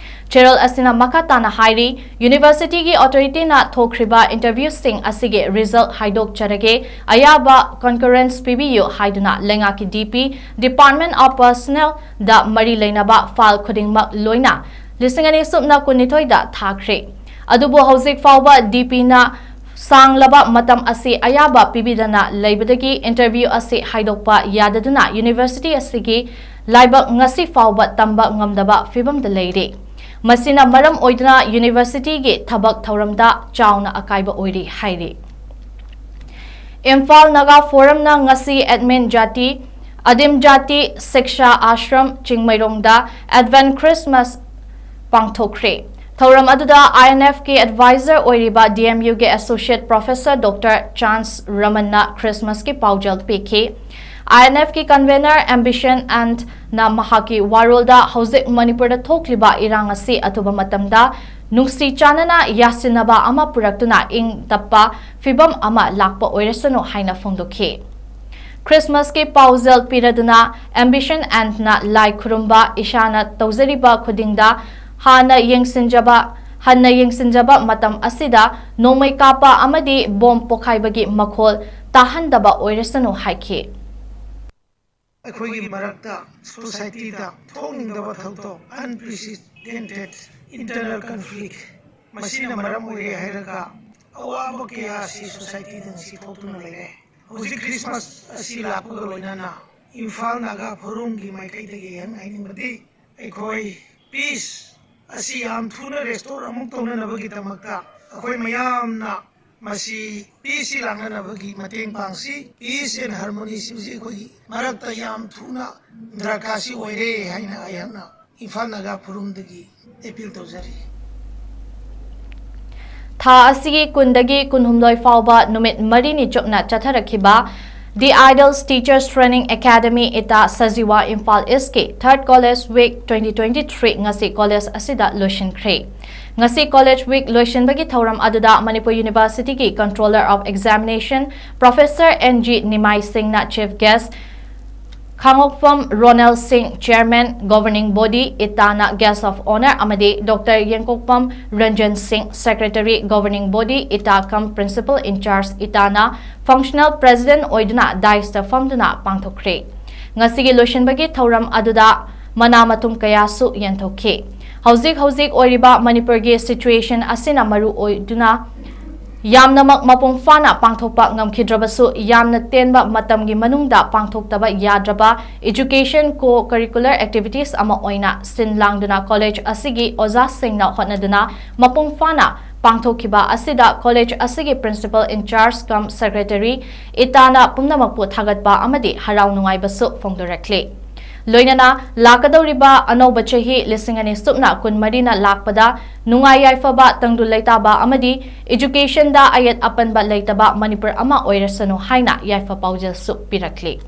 ꯆꯦꯔꯣꯜ ꯑꯁꯤꯅ ꯃꯈꯥ ꯇꯥꯅ ꯍꯥꯏꯔꯤ, universityꯒꯤ authorityꯅ ꯊꯣꯛꯈ꯭ꯔꯤꯕ interviewꯁꯤꯡ ꯑꯁꯤꯒꯤ result ꯍꯥꯏꯗꯣꯛꯆꯔꯒꯦ, ꯑꯌꯥꯕ concurrence ꯄꯤꯕꯤꯌꯨ ꯍꯥꯏꯗꯨꯅ ꯂꯩꯉꯥꯛꯀꯤ D P, Department of Personnelꯗ ꯃꯔꯤ ꯂꯩꯅꯕ file ꯈꯨꯗꯤꯡꯃꯛ ꯂꯣꯏꯅ ꯂꯤꯁꯤꯡ ꯑꯅꯤ ꯁꯨꯞꯅ ꯀꯨꯟꯅꯤꯊꯣꯏꯗ ꯊꯥꯈ꯭ꯔꯦ꯫ ꯑꯗꯨꯕꯨ ꯍꯧꯖꯤꯛ ꯐꯥꯎꯕ D Pꯅ ꯁꯥꯡꯂꯕ ꯃꯇꯝ ꯑꯁꯤ ꯑꯌꯥꯕ ꯄꯤꯕꯤꯗꯅ ꯂꯩꯕꯗꯒꯤ interview ꯑꯁꯤ ꯍꯥꯏꯗꯣꯛꯄ ꯌꯥꯗꯗꯨꯅ university ꯑꯁꯤꯒꯤ ꯂꯥꯏꯕꯛ ꯉꯁꯤ ꯐꯥꯎꯕ ꯇꯝꯕ ꯉꯝꯗꯕ ꯐꯤꯕꯝꯗ ꯂꯩꯔꯤ꯫ ꯃꯁꯤꯅ ꯃꯔꯝ ꯑꯣꯏꯗꯨꯅ universityꯒꯤ ꯊꯕꯛ ꯊꯧꯔꯝꯗ ꯆꯥꯎꯅ ꯑꯀꯥꯏꯕ ꯑꯣꯏꯔꯤ ꯍꯥꯏꯔꯤ꯫ ꯏꯝꯐꯥꯜ ꯅꯥꯒꯥ ꯐꯣꯔꯝꯅ ꯉꯁꯤ ꯑꯦꯗꯃꯤꯟ ꯖꯥꯇꯤ, ꯑꯗꯤꯝ ꯖꯥꯇꯤ ꯁꯤꯛꯁꯥ ꯑꯥꯁ꯭ꯔꯝ ꯆꯤꯡꯃꯩꯔꯣꯡꯗ Advent Christmas ꯄꯥꯡꯊꯣꯛꯈ꯭ꯔꯦ꯫ ꯊꯧꯔꯝ ꯑꯗꯨꯗ INFꯀꯤ advisor ꯑꯣꯏꯔꯤꯕ DMUꯒꯤ associate professor Doctor ꯆꯥꯟꯁ ꯔꯃꯟꯅ Christmasꯀꯤ ꯄꯥꯎꯖꯦꯜ ꯄꯤꯈꯤ꯫ INFꯀꯤ convener Ambition Antꯅ ꯃꯍꯥꯛꯀꯤ ꯋꯥꯔꯣꯜꯗ ꯍꯧꯖꯤꯛ ꯃꯅꯤꯄꯨꯔꯗ ꯊꯣꯛꯂꯤꯕ ꯏꯔꯥꯡ ꯑꯁꯤ ꯑꯊꯨꯕ ꯃꯇꯝꯗ ꯅꯨꯡꯁꯤ ꯆꯥꯟꯅꯅ ꯌꯥꯁꯤꯟꯅꯕ ꯑꯃ ꯄꯨꯔꯛꯇꯨꯅ ꯏꯪ ꯇꯞꯄ ꯐꯤꯕꯝ ꯑꯃ ꯂꯥꯛꯄ ꯑꯣꯏꯔꯁꯅꯨ ꯍꯥꯏꯅ ꯐꯣꯡꯗꯣꯛꯈꯤ꯫ Christmasꯀꯤ ꯄꯥꯎꯖꯦꯜ ꯄꯤꯔꯗꯨꯅ Ambition Antꯅ ꯂꯥꯏ ꯈꯨꯔꯨꯝꯕ ꯏꯁꯥꯅ ꯇꯧꯖꯔꯤꯕ ꯈꯨꯗꯤꯡꯗ ꯍꯥꯟꯅ ꯌꯦꯡꯁꯤꯟꯖꯕ, ꯍꯟꯅ ꯌꯦꯡꯁꯤꯟꯖꯕ ꯃꯇꯝ ꯑꯁꯤꯗ ꯅꯣꯡꯃꯩ ꯀꯥꯞꯄ ꯑꯃꯗꯤ ꯕꯣꯝ ꯄꯣꯈꯥꯏꯕꯒꯤ ꯃꯈꯣꯜ ꯇꯥꯍꯟꯗꯕ ꯑꯣꯏꯔꯁꯅꯨ ꯍꯥꯏꯈꯤ꯫ ꯑꯩꯈꯣꯏꯒꯤ ꯃꯔꯛꯇ societyꯗ ꯊꯣꯛꯅꯤꯡꯗꯕ ꯊꯧꯗꯣꯛ, unprecedented internal conflict, ꯃꯁꯤꯅ ꯃꯔꯝ ꯑꯣꯏꯔꯦ ꯍꯥꯏꯔꯒ ꯑꯋꯥꯕ ꯀꯌꯥ ꯑꯁꯤ societyꯗ ꯉꯁꯤ ꯊꯣꯛꯇꯨꯅ ꯂꯩꯔꯦ꯫ ꯍꯧꯖꯤꯛ Christmas ꯑꯁꯤ ꯂꯥꯛꯄꯒ ꯂꯣꯏꯅꯅ ꯏꯝꯐꯥꯜ ꯅꯥꯒꯥ ꯐꯣꯔꯝꯒꯤ ꯃꯥꯏꯀꯩꯗꯒꯤ ꯑꯩꯅ ꯍꯥꯏꯅꯤꯡꯕꯗꯤ ꯑꯩꯈꯣꯏ peace ꯑꯁꯤ ꯌꯥꯝ ꯊꯨꯅ restore ꯑꯃꯨꯛ ꯇꯧꯅꯅꯕꯒꯤꯗꯃꯛꯇ ꯑꯩꯈꯣꯏ ꯃꯌꯥꯝꯅ ꯃꯁꯤ peace ꯁꯤ ꯂꯥꯛꯅꯅꯕꯒꯤ ꯃꯇꯦꯡ ꯄꯥꯡꯁꯤ꯫ Peace and harmony ꯁꯤꯕꯁꯤ ꯑꯩꯈꯣꯏꯒꯤ ꯃꯔꯛꯇ ꯌꯥꯝ ꯊꯨꯅ ꯗꯔꯀꯥꯔꯁꯤ ꯑꯣꯏꯔꯦ ꯍꯥꯏꯅ ꯑꯩꯍꯥꯛꯅ ꯏꯝꯐꯥꯜ ꯅꯥꯒꯥ ꯐꯣꯔꯝꯗꯒꯤ appeal ꯇꯧꯖꯔꯤ꯫ ꯊꯥ ꯑꯁꯤꯒꯤ ꯀꯨꯟꯗꯒꯤ ꯀꯨꯟꯍꯨꯝꯗꯣꯏ ꯐꯥꯎꯕ ꯅꯨꯃꯤꯠ ꯃꯔꯤꯅꯤ ꯆꯨꯞꯅ ꯆꯠꯊꯔꯛꯈꯤꯕ The Idols Teachers Training Academy ꯏꯇꯥ ꯁꯖꯤꯋꯥ ꯏꯝꯐꯥꯜ ꯏꯁꯀꯤ Third College Week twenty twenty-three ꯉꯁꯤ college ꯑꯁꯤꯗ ꯂꯣꯏꯁꯤꯟꯈ꯭ꯔꯦ꯫ ꯉꯁꯤ College Week ꯂꯣꯏꯁꯤꯟꯕꯒꯤ ꯊꯧꯔꯝ ꯑꯗꯨꯗ Manipur Universityꯒꯤ Controller of Examination Professor N G ꯅꯤꯃꯥꯏ ꯁꯤꯡꯅ chief guest, ꯈꯥꯉꯣꯛꯐꯝ ꯔꯣꯅꯦꯜ ꯁꯤꯡ, Chairman, Governing Body, ꯏꯇꯥꯅ Guest of Honour, ꯑꯃꯗꯤ Doctor ꯌꯦꯡꯀꯣꯛꯄꯝ ꯔꯟꯖꯟ ꯁꯤꯡ, Secretary, Governing Body, ꯏꯇꯥ cum Principal in Charge, ꯏꯇꯥꯅ Functional President ꯑꯣꯏꯗꯨꯅ dais ꯇ ꯐꯝꯗꯨꯅ ꯄꯥꯡꯊꯣꯛꯈ꯭ꯔꯦ꯫ ꯉꯁꯤꯒꯤ ꯂꯣꯏꯁꯤꯟꯕꯒꯤ ꯊꯧꯔꯝ ꯑꯗꯨꯗ ꯃꯅꯥ ꯃꯊꯨꯝ ꯀꯌꯥꯁꯨ ꯌꯦꯟꯊꯣꯛꯈꯤ꯫ ꯍꯧꯖꯤꯛ ꯍꯧꯖꯤꯛ ꯑꯣꯏꯔꯤꯕ ꯃꯅꯤꯄꯨꯔꯒꯤ situation ꯑꯁꯤꯅ ꯃꯔꯨ ꯑꯣꯏꯗꯨꯅ ꯌꯥꯝꯅꯃꯛ ꯃꯄꯨꯡ ꯐꯥꯅ ꯄꯥꯡꯊꯣꯛꯄ ꯉꯝꯈꯤꯗ꯭ꯔꯕꯁꯨ, ꯌꯥꯝꯅ ꯇꯦꯟꯕ ꯃꯇꯝꯒꯤ ꯃꯅꯨꯡꯗ ꯄꯥꯡꯊꯣꯛꯇꯕ ꯌꯥꯗ꯭ꯔꯕ education co-curricular activities ꯑꯃ ꯑꯣꯏꯅ ꯁꯤꯟ ꯂꯥꯡꯗꯨꯅ college ꯑꯁꯤꯒꯤ ꯑꯣꯖꯥꯁꯤꯡꯅ ꯍꯣꯠꯅꯗꯨꯅ ꯃꯄꯨꯡ ꯐꯥꯅ ꯄꯥꯡꯊꯣꯛꯈꯤꯕ ꯑꯁꯤꯗ college ꯑꯁꯤꯒꯤ principal in charge cum secretary ꯏꯇꯥꯅ ꯄꯨꯝꯅꯃꯛꯄꯨ ꯊꯥꯒꯠꯄ ꯑꯃꯗꯤ ꯍꯔꯥꯎ ꯅꯨꯡꯉꯥꯏꯕꯁꯨ ꯐꯣꯡꯗꯣꯔꯛꯂꯤ꯫ ꯂꯣꯏꯅꯅ ꯂꯥꯛꯀꯗꯧꯔꯤꯕ ꯑꯅꯧꯕ ꯆꯍꯤ ꯂꯤꯁꯤꯡ ꯑꯅꯤ ꯁꯨꯞꯅ ꯀꯨꯟꯃꯔꯤꯅ ꯂꯥꯛꯄꯗ ꯅꯨꯡꯉꯥꯏ ꯌꯥꯏꯐꯕ, ꯇꯪꯗꯨ ꯂꯩꯇꯥꯕ ꯑꯃꯗꯤ educationꯗ ꯑꯌꯦꯠ ꯑꯄꯟꯕ ꯂꯩꯇꯕ ꯃꯅꯤꯄꯨꯔ ꯑꯃ ꯑꯣꯏꯔꯁꯅꯨ ꯍꯥꯏꯅ ꯌꯥꯏꯐ ꯄꯥꯎꯖꯦꯜꯁꯨ ꯄꯤꯔꯛꯂꯤ꯫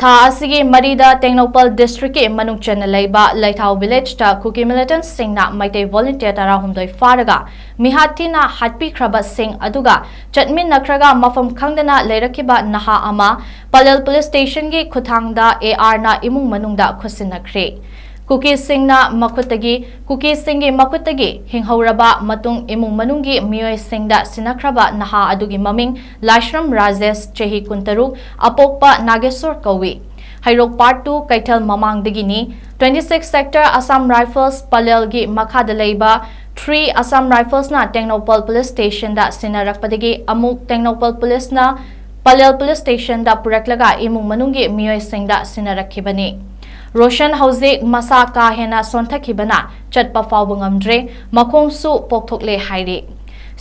ꯊꯥ ꯑꯁꯤꯒꯤ ꯃꯔꯤꯗ ꯇꯦꯡꯅꯧꯄꯜ districtꯀꯤ ꯃꯅꯨꯡ ꯆꯟꯅ ꯂꯩꯕ ꯂꯩꯊꯥꯎ villageꯇ ꯀꯨꯀꯤ militantꯁꯤꯡꯅ ꯃꯩꯇꯩ volunteer ꯇꯔꯥꯍꯨꯝꯗꯣꯏ ꯐꯥꯔꯒ ꯃꯤꯍꯥꯠ ꯊꯤꯅ ꯍꯥꯠꯄꯤꯈ꯭ꯔꯕꯁꯤꯡ ꯑꯗꯨꯒ ꯆꯠꯃꯤꯟꯅꯈ꯭ꯔꯒ ꯃꯐꯝ ꯈꯪꯗꯅ ꯂꯩꯔꯛꯈꯤꯕ ꯅꯍꯥ ꯑꯃ ꯄꯂꯦꯜ police stationꯒꯤ ꯈꯨꯠꯊꯥꯡꯗ ARꯅ ꯏꯃꯨꯡ ꯃꯅꯨꯡꯗ ꯈꯨꯠꯁꯤꯟꯅꯈ꯭ꯔꯦ꯫ ꯀꯨꯀꯤꯁꯤꯡꯅ ꯃꯈꯨꯠꯇꯒꯤ, ꯀꯨꯀꯤꯁꯤꯡꯒꯤ ꯃꯈꯨꯠꯇꯒꯤ ꯍꯤꯡꯍꯧꯔꯕ ꯃꯇꯨꯡ ꯏꯃꯨꯡ ꯃꯅꯨꯡꯒꯤ ꯃꯤꯑꯣꯏꯁꯤꯡꯗ ꯁꯤꯟꯅꯈ꯭ꯔꯕ ꯅꯍꯥ ꯑꯗꯨꯒꯤ ꯃꯃꯤꯡ ꯂꯥꯏꯁ꯭ꯔꯝ ꯔꯥꯖꯦꯁ, ꯆꯍꯤ ꯀꯨꯟꯇꯔꯨꯛ, ꯑꯄꯣꯛꯄ ꯅꯥꯒꯦꯁꯣꯔ ꯀꯧꯏ꯫ ꯍꯩꯔꯣꯛ part two ꯀꯩꯊꯦꯜ ꯃꯃꯥꯡꯗꯒꯤꯅꯤ꯫ Twenty six sector Assam Rifles ꯄꯂꯦꯜꯒꯤ ꯃꯈꯥꯗ ꯂꯩꯕ three Assam Riflesꯅ ꯇꯦꯡꯅꯧꯄꯜ police stationꯗ ꯁꯤꯟꯅꯔꯛꯄꯗꯒꯤ ꯑꯃꯨꯛ ꯇꯦꯡꯅꯧꯄꯜ policeꯅ ꯄꯂꯦꯜ police stationꯗ ꯄꯨꯔꯛꯂꯒ ꯏꯃꯨꯡ ꯃꯅꯨꯡꯒꯤ ꯃꯤꯑꯣꯏꯁꯤꯡꯗ ꯁꯤꯟꯅꯔꯛꯈꯤꯕꯅꯤ꯫ ꯔꯣꯁꯟ ꯍꯧꯖꯤꯛ ꯃꯁꯥ ꯀꯥ ꯍꯦꯟꯅ ꯁꯣꯟꯊꯈꯤꯕꯅ ꯆꯠꯄ ꯐꯥꯎꯕ ꯉꯝꯗ꯭ꯔꯦ, ꯃꯈꯣꯡꯁꯨ ꯄꯣꯛꯊꯣꯛꯂꯦ ꯍꯥꯏꯔꯤ꯫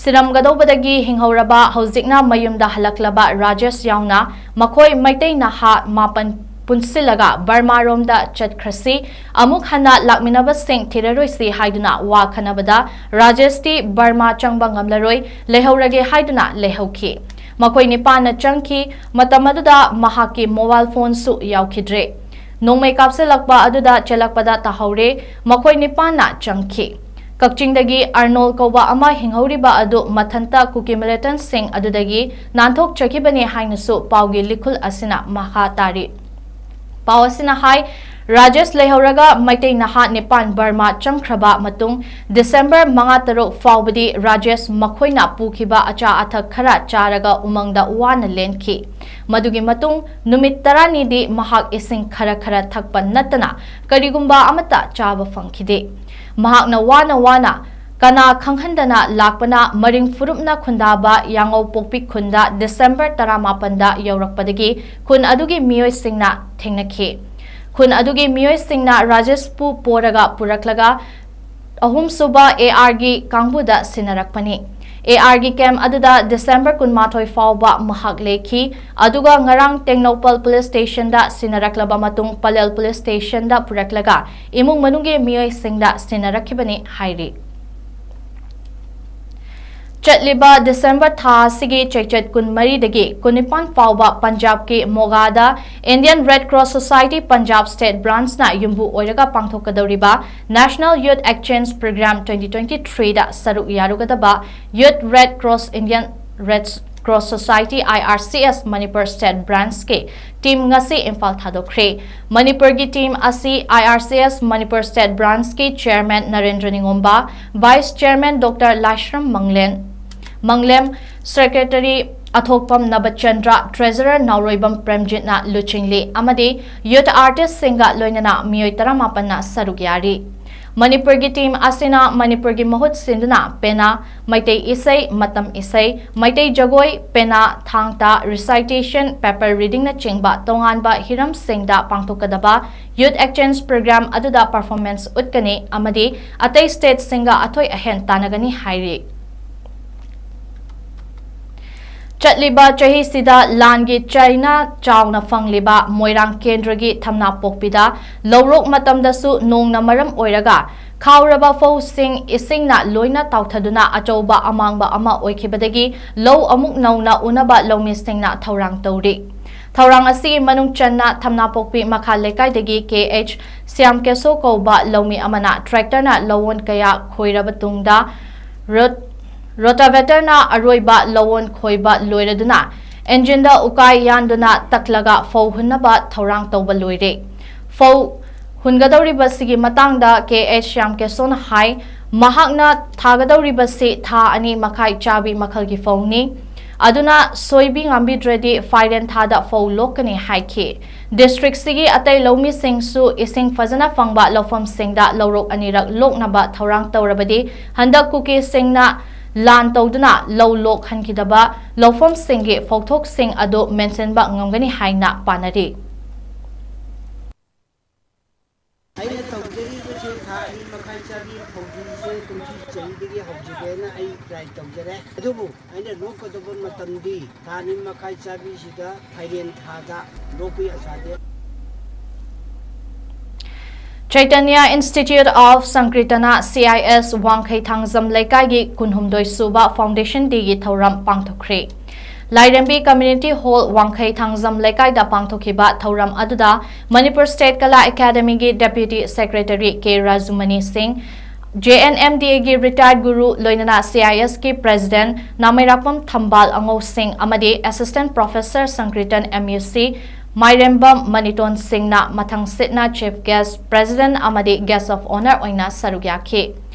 ꯁꯤꯔꯝꯒꯗꯧꯕꯗꯒꯤ ꯍꯤꯡꯍꯧꯔꯕ ꯍꯧꯖꯤꯛꯅ ꯃꯌꯨꯝꯗ ꯍꯜꯂꯛꯂꯕ ꯔꯥꯖꯦꯁ ꯌꯥꯎꯅ ꯃꯈꯣꯏ ꯃꯩꯇꯩ ꯅꯍꯥ ꯃꯥꯄꯟ ꯄꯨꯟꯁꯤꯜꯂꯒ ꯕꯔꯃꯥꯔꯣꯝꯗ ꯆꯠꯈ꯭ꯔꯁꯤ, ꯑꯃꯨꯛ ꯍꯟꯅ ꯂꯥꯛꯃꯤꯟꯅꯕꯁꯤꯡ ꯊꯤꯔꯔꯣꯏꯁꯤ ꯍꯥꯏꯗꯨꯅ ꯋꯥ ꯈꯟꯅꯕꯗ ꯔꯥꯖꯦꯁꯇꯤ ꯕꯔꯃꯥ ꯆꯪꯕ ꯉꯝꯂꯔꯣꯏ, ꯂꯩꯍꯧꯔꯒꯦ ꯍꯥꯏꯗꯨꯅ ꯂꯩꯍꯧꯈꯤ꯫ ꯃꯈꯣꯏ ꯅꯤꯄꯥꯟꯅ ꯆꯪꯈꯤ꯫ ꯃꯇꯝ ꯑꯗꯨꯗ ꯃꯍꯥꯛꯀꯤ mobile phoneꯁꯨ ꯌꯥꯎꯈꯤꯗ꯭ꯔꯦ꯫ ꯅꯣꯡꯃꯩ ꯀꯥꯞꯁꯤꯜꯂꯛꯄ ꯑꯗꯨꯗ ꯆꯦꯜꯂꯛꯄꯗ ꯇꯥꯍꯧꯔꯦ꯫ ꯃꯈꯣꯏ ꯅꯤꯄꯥꯟꯅ ꯆꯪꯈꯤ꯫ ꯀꯛꯆꯤꯡꯗꯒꯤ ꯑꯔꯅꯣꯜ ꯀꯧꯕ ꯑꯃ ꯍꯤꯡꯍꯧꯔꯤꯕ ꯑꯗꯨ ꯃꯊꯟꯇ ꯀꯨꯀꯤ militantꯁꯤꯡ ꯑꯗꯨꯗꯒꯤ ꯅꯥꯟꯊꯣꯛꯆꯈꯤꯕꯅꯤ ꯍꯥꯏꯅꯁꯨ ꯄꯥꯎꯒꯤ ꯂꯤꯈꯨꯜ ꯑꯁꯤꯅ ꯃꯈꯥ ꯇꯥꯔꯤ꯫ ꯄꯥꯎ ꯑꯁꯤꯅ ꯍꯥꯏ, ꯔꯥꯖꯦꯁ ꯂꯩꯍꯧꯔꯒ ꯃꯩꯇꯩ ꯅꯍꯥ ꯅꯤꯄꯥꯟ ꯕꯔꯃꯥ ꯆꯪꯈ꯭ꯔꯕ ꯃꯇꯨꯡ December ꯃꯉꯥ ꯇꯔꯨꯛ ꯐꯥꯎꯕꯗꯤ ꯔꯥꯖꯦꯁ ꯃꯈꯣꯏꯅ ꯄꯨꯈꯤꯕ ꯑꯆꯥ ꯑꯊꯛ ꯈꯔ ꯆꯥꯔꯒ ꯎꯃꯪꯗ ꯋꯥꯅ ꯂꯦꯟꯈꯤ꯫ ꯃꯗꯨꯒꯤ ꯃꯇꯨꯡ ꯅꯨꯃꯤꯠ ꯇꯔꯥꯅꯤꯗꯤ ꯃꯍꯥꯛ ꯏꯁꯤꯡ ꯈꯔ ꯈꯔ ꯊꯛꯄ ꯅꯠꯇꯅ ꯀꯔꯤꯒꯨꯝꯕ ꯑꯃꯠꯇ ꯆꯥꯕ ꯐꯪꯈꯤꯗꯦ꯫ ꯃꯍꯥꯛꯅ ꯋꯥꯅ ꯋꯥꯅ ꯀꯅꯥ ꯈꯪꯍꯟꯗꯅ ꯂꯥꯛꯄꯅ ꯃꯔꯤꯡ ꯐꯨꯔꯨꯞꯅ ꯈꯨꯟꯗꯥꯕ ꯌꯥꯉꯧꯄꯣꯛꯄꯤ ꯈꯨꯟꯗ ꯗꯤꯁꯦꯝꯕꯔ ꯇꯔꯥꯃꯥꯄꯟꯗ ꯌꯧꯔꯛꯄꯗꯒꯤ ꯈꯨꯟ ꯑꯗꯨꯒꯤ ꯃꯤꯑꯣꯏꯁꯤꯡꯅ ꯊꯦꯡꯅꯈꯤ꯫ ꯈꯨꯟ ꯑꯗꯨꯒꯤ ꯃꯤꯑꯣꯏꯁꯤꯡꯅ ꯔꯥꯖꯦꯁꯄꯨ ꯄꯣꯔꯒ ꯄꯨꯔꯛꯂꯒ ꯑꯍꯨꯝꯁꯨꯕ AR ꯒꯤ ꯀꯥꯡꯕꯨꯗ ꯁꯤꯟꯅꯔꯛꯄꯅꯤ꯫ AR ꯒꯤ ꯀꯦꯝꯞ ꯑꯗꯨꯗ ꯗꯤꯁꯦꯝꯕꯔ ꯀꯨꯟꯃꯥꯊꯣꯏ ꯐꯥꯎꯕ ꯃꯍꯥꯛ ꯂꯩꯈꯤ, ꯑꯗꯨꯒ ꯉꯔꯥꯡ ꯇꯦꯡꯅꯧꯄꯜ ꯄꯨꯂꯤꯁ ꯁ꯭ꯇꯦꯁꯟꯗ ꯁꯤꯟꯅꯔꯛꯂꯕ ꯃꯇꯨꯡ ꯄꯂꯦꯜ ꯄꯨꯂꯤꯁ ꯁ꯭ꯇꯦꯁꯟꯗ ꯄꯨꯔꯛꯂꯒ ꯏꯃꯨꯡ ꯃꯅꯨꯡꯒꯤ ꯃꯤꯑꯣꯏꯁꯤꯡꯗ ꯁꯤꯟꯅꯔꯛꯈꯤꯕꯅꯤ ꯍꯥꯏꯔꯤ꯫ ꯆꯠꯂꯤꯕ ꯗꯤꯁꯦꯝꯕꯔ ꯊꯥ ꯑꯁꯤꯒꯤ ꯆꯩꯆꯠ ꯀꯨꯟꯃꯔꯤꯗꯒꯤ ꯀꯨꯟꯅꯤꯄꯥꯟ ꯐꯥꯎꯕ ꯄꯟꯖꯥꯕꯀꯤ ꯃꯣꯒꯥꯗ Indian Red Cross Society Punjab State Branch ꯅ ꯌꯨꯝꯕꯨ ꯑꯣꯏꯔꯒ ꯄꯥꯡꯊꯣꯛꯀꯗꯧꯔꯤꯕ National Youth Exchange Program twenty twenty-three ꯗ ꯁꯔꯨꯛ ꯌꯥꯔꯨꯒꯗꯕ Youth Red Cross Indian Red Cross Society, IRCS, Manipur State Branch ꯀꯤ team ꯉꯁꯤ ꯏꯝꯐꯥꯜ ꯊꯥꯗꯣꯛꯈ꯭ꯔꯦ꯫ ꯃꯅꯤꯄꯨꯔꯒꯤ team ꯑꯁꯤ IRCS Manipur State Branch ꯀꯤ Chairman Narendra ꯅꯤꯉꯣꯝꯕ, Vice Chairman Doctor ꯂꯥꯏꯁ꯭ꯔꯝ ꯃꯪꯂꯦꯟ, ꯃꯪꯂꯦꯝ, Secretary ꯑꯊꯣꯛꯄꯝ ꯅꯕꯆꯟꯗ꯭ꯔ, Treasurer ꯅꯥꯎꯔꯣꯏꯕꯝ ꯄ꯭ꯔꯦꯝꯖꯤꯠꯅ ꯂꯨꯆꯤꯡꯂꯤ ꯑꯃꯗꯤ youth artist ꯁꯤꯡꯒ ꯂꯣꯏꯅꯅ ꯃꯤꯑꯣꯏ ꯇꯔꯥꯃꯥꯄꯟꯅ ꯁꯔꯨꯛ ꯌꯥꯔꯤ꯫ ꯃꯅꯤꯄꯨꯔꯒꯤ team ꯑꯁꯤꯅ ꯃꯅꯤꯄꯨꯔꯒꯤ ꯃꯍꯨꯠ ꯁꯤꯟꯗꯨꯅ ꯄꯦꯅꯥ, ꯃꯩꯇꯩ ꯏꯁꯩ, ꯃꯇꯝ ꯏꯁꯩ, ꯃꯩꯇꯩ ꯖꯒꯣꯏ, ꯄꯦꯅꯥ, ꯊꯥꯡ ꯇꯥ, recitation, paper reading ꯅꯆꯤꯡꯕ ꯇꯣꯉꯥꯟꯕ ꯍꯤꯔꯝꯁꯤꯡꯗ ꯄꯥꯡꯊꯣꯛꯀꯗꯕ Youth Exchange Program ꯑꯗꯨꯗ performance ꯎꯠꯀꯅꯤ ꯑꯃꯗꯤ ꯑꯇꯩ state ꯁꯤꯡꯒ ꯑꯊꯣꯏ ꯑꯍꯦꯟ ꯇꯥꯟꯅꯒꯅꯤ ꯍꯥꯏꯔꯤ꯫ ꯆꯠꯂꯤꯕ ꯆꯍꯤꯁꯤꯗ ꯂꯥꯟꯒꯤ ꯆꯩꯅ ꯆꯥꯎꯅ ꯐꯪꯂꯤꯕ ꯃꯣꯏꯔꯥꯡ ꯀꯦꯟꯗ꯭ꯔꯒꯤ ꯊꯝꯅꯥꯄꯣꯛꯄꯤꯗ ꯂꯧꯔꯣꯛ ꯃꯇꯝꯗꯁꯨ ꯅꯣꯡꯅ ꯃꯔꯝ ꯑꯣꯏꯔꯒ ꯈꯥꯎꯔꯕ ꯐꯧꯁꯤꯡ ꯏꯁꯤꯡꯅ ꯂꯣꯏꯅ ꯇꯥꯎꯊꯗꯨꯅ ꯑꯆꯧꯕ ꯑꯃꯥꯡꯕ ꯑꯃ ꯑꯣꯏꯈꯤꯕꯗꯒꯤ ꯂꯧ ꯑꯃꯨꯛ ꯅꯧꯅ ꯎꯅꯕ ꯂꯧꯃꯤꯁꯤꯡꯅ ꯊꯧꯔꯥꯡ ꯇꯧꯔꯤ꯫ ꯊꯧꯔꯥꯡ ꯑꯁꯤꯒꯤ ꯃꯅꯨꯡ ꯆꯟꯅ ꯊꯝꯅꯥꯄꯣꯛꯄꯤ ꯃꯈꯥ ꯂꯩꯀꯥꯏꯗꯒꯤ KH ꯁ꯭ꯌꯥꯝ ꯀꯦꯁꯣ ꯀꯧꯕ ꯂꯧꯃꯤ ꯑꯃꯅ tractor ꯅ ꯂꯧꯑꯣꯟ ꯀꯌꯥ ꯈꯣꯏꯔꯕ ꯇꯨꯡꯗ ꯔꯣꯠ-, rotavator ꯅ ꯑꯔꯣꯏꯕ ꯂꯧꯑꯣꯟ ꯈꯣꯏꯕ ꯂꯣꯏꯔꯗꯨꯅ engine ꯗ ꯎꯀꯥꯏ ꯌꯥꯟꯗꯨꯅ ꯇꯛꯂꯒ ꯐꯧ ꯍꯨꯟꯅꯕ ꯊꯧꯔꯥꯡ ꯇꯧꯕ ꯂꯣꯏꯔꯦ꯫ ꯐꯧ ꯍꯨꯟꯒꯗꯧꯔꯤꯕꯁꯤꯒꯤ ꯃꯇꯥꯡꯗ KH ꯁ꯭ꯌꯥꯝ ꯀꯦꯁꯣꯅ ꯍꯥꯏ, ꯃꯍꯥꯛꯅ ꯊꯥꯒꯗꯧꯔꯤꯕꯁꯤ ꯊꯥ ꯑꯅꯤ ꯃꯈꯥꯏ ꯆꯥꯕꯤ ꯃꯈꯜꯒꯤ ꯐꯧꯅꯤ꯫ ꯑꯗꯨꯅ ꯁꯣꯏꯕꯤ ꯉꯥꯝꯕꯤꯗ꯭ꯔꯗꯤ ꯐꯥꯏꯔꯦꯟ ꯊꯥꯗ ꯐꯧ ꯂꯣꯛꯀꯅꯤ ꯍꯥꯏꯈꯤ꯫ ꯗꯤꯁꯇ꯭ꯔꯤꯛꯁꯤꯒꯤ ꯑꯇꯩ ꯂꯧꯃꯤꯁꯤꯡꯁꯨ ꯏꯁꯤꯡ ꯐꯖꯅ ꯐꯪꯕ ꯂꯧꯐꯝꯁꯤꯡꯗ ꯂꯧꯔꯣꯛ ꯑꯅꯤꯔꯛ ꯂꯣꯛꯅꯕ ꯊꯧꯔꯥꯡ ꯇꯧꯔꯕꯗꯤ ꯍꯟꯗꯛ ꯀꯨꯀꯤꯁꯤꯡꯅ ꯂꯥꯟ ꯇꯧꯗꯨꯅ ꯂꯧ ꯂꯣꯛꯍꯟꯈꯤꯗꯕ ꯂꯧꯐꯝꯁꯤꯡꯒꯤ ꯐꯧꯊꯣꯛꯁꯤꯡ ꯑꯗꯨ ꯃꯦꯟꯁꯤꯟꯕ ꯉꯝꯒꯅꯤ ꯍꯥꯏꯅ ꯄꯥꯅꯔꯤ꯫ ꯑꯩꯅ ꯇꯧꯖꯔꯤꯕꯁꯦ ꯊꯥ ꯑꯅꯤ ꯃꯈꯥꯏ ꯆꯥꯕꯤ ꯐꯧꯗꯤꯁꯦ ꯀꯨꯝꯁꯤ ꯆꯍꯤꯗꯒꯤ ꯍꯧꯖꯒꯦꯅ ꯑꯩ ꯇ꯭ꯔꯥꯏ ꯇꯧꯖꯔꯦ꯫ ꯑꯗꯨꯕꯨ ꯑꯩꯅ ꯂꯣꯛꯀꯗꯕ ꯃꯇꯝꯗꯤ ꯊꯥ ꯑꯅꯤ ꯃꯈꯥꯏ ꯆꯥꯕꯤꯁꯤꯗ ꯐꯥꯏꯔꯦꯟ ꯊꯥꯗ ꯂꯣꯛꯄꯒꯤ ꯑꯁꯥꯗ꯫ Chaitanya Institute of Sankirtana, C I S, ꯋꯥꯡꯈꯩ ꯊꯥꯡꯖꯝ ꯂꯩꯀꯥꯏꯒꯤ ꯀꯨꯟꯍꯨꯝꯗꯣꯏ ꯁꯨꯕ Foundation Day ꯒꯤ ꯊꯧꯔꯝ ꯄꯥꯡꯊꯣꯛꯈ꯭ꯔꯦ꯫ ꯂꯥꯏꯔꯦꯝꯕꯤ Community Hall, ꯋꯥꯡꯈꯩ ꯊꯥꯡꯖꯝ ꯂꯩꯀꯥꯏꯗ ꯄꯥꯡꯊꯣꯛꯈꯤꯕ ꯊꯧꯔꯝ ꯑꯗꯨꯗ ꯃꯅꯤꯄꯨꯔ State Kala Academy ꯒꯤ Deputy Secretary ꯀꯦ ꯔꯥꯖꯨꯃꯅꯤ ꯁꯤꯡ, J N M D A ꯒꯤ retired ꯒꯨꯔꯨ, ꯂꯣꯏꯅꯅ C I S ꯀꯤ President ꯅꯥꯃꯩꯔꯥꯛꯄꯝ ꯊꯝꯕꯥꯜ ꯑꯉꯧ ꯁꯤꯡ ꯑꯃꯗꯤ Assistant Professor Sankirtan M U C ꯃꯥꯏꯔꯦꯝꯕꯝ ꯃꯅꯤꯇꯣꯟ ꯁꯤꯡꯅ ꯃꯊꯪ ꯁꯤꯠꯅ Chief Guest, President ꯑꯃꯗꯤ Guest of Honour ꯑꯣꯏꯅ ꯁꯔꯨꯛ ꯌꯥꯈꯤ꯫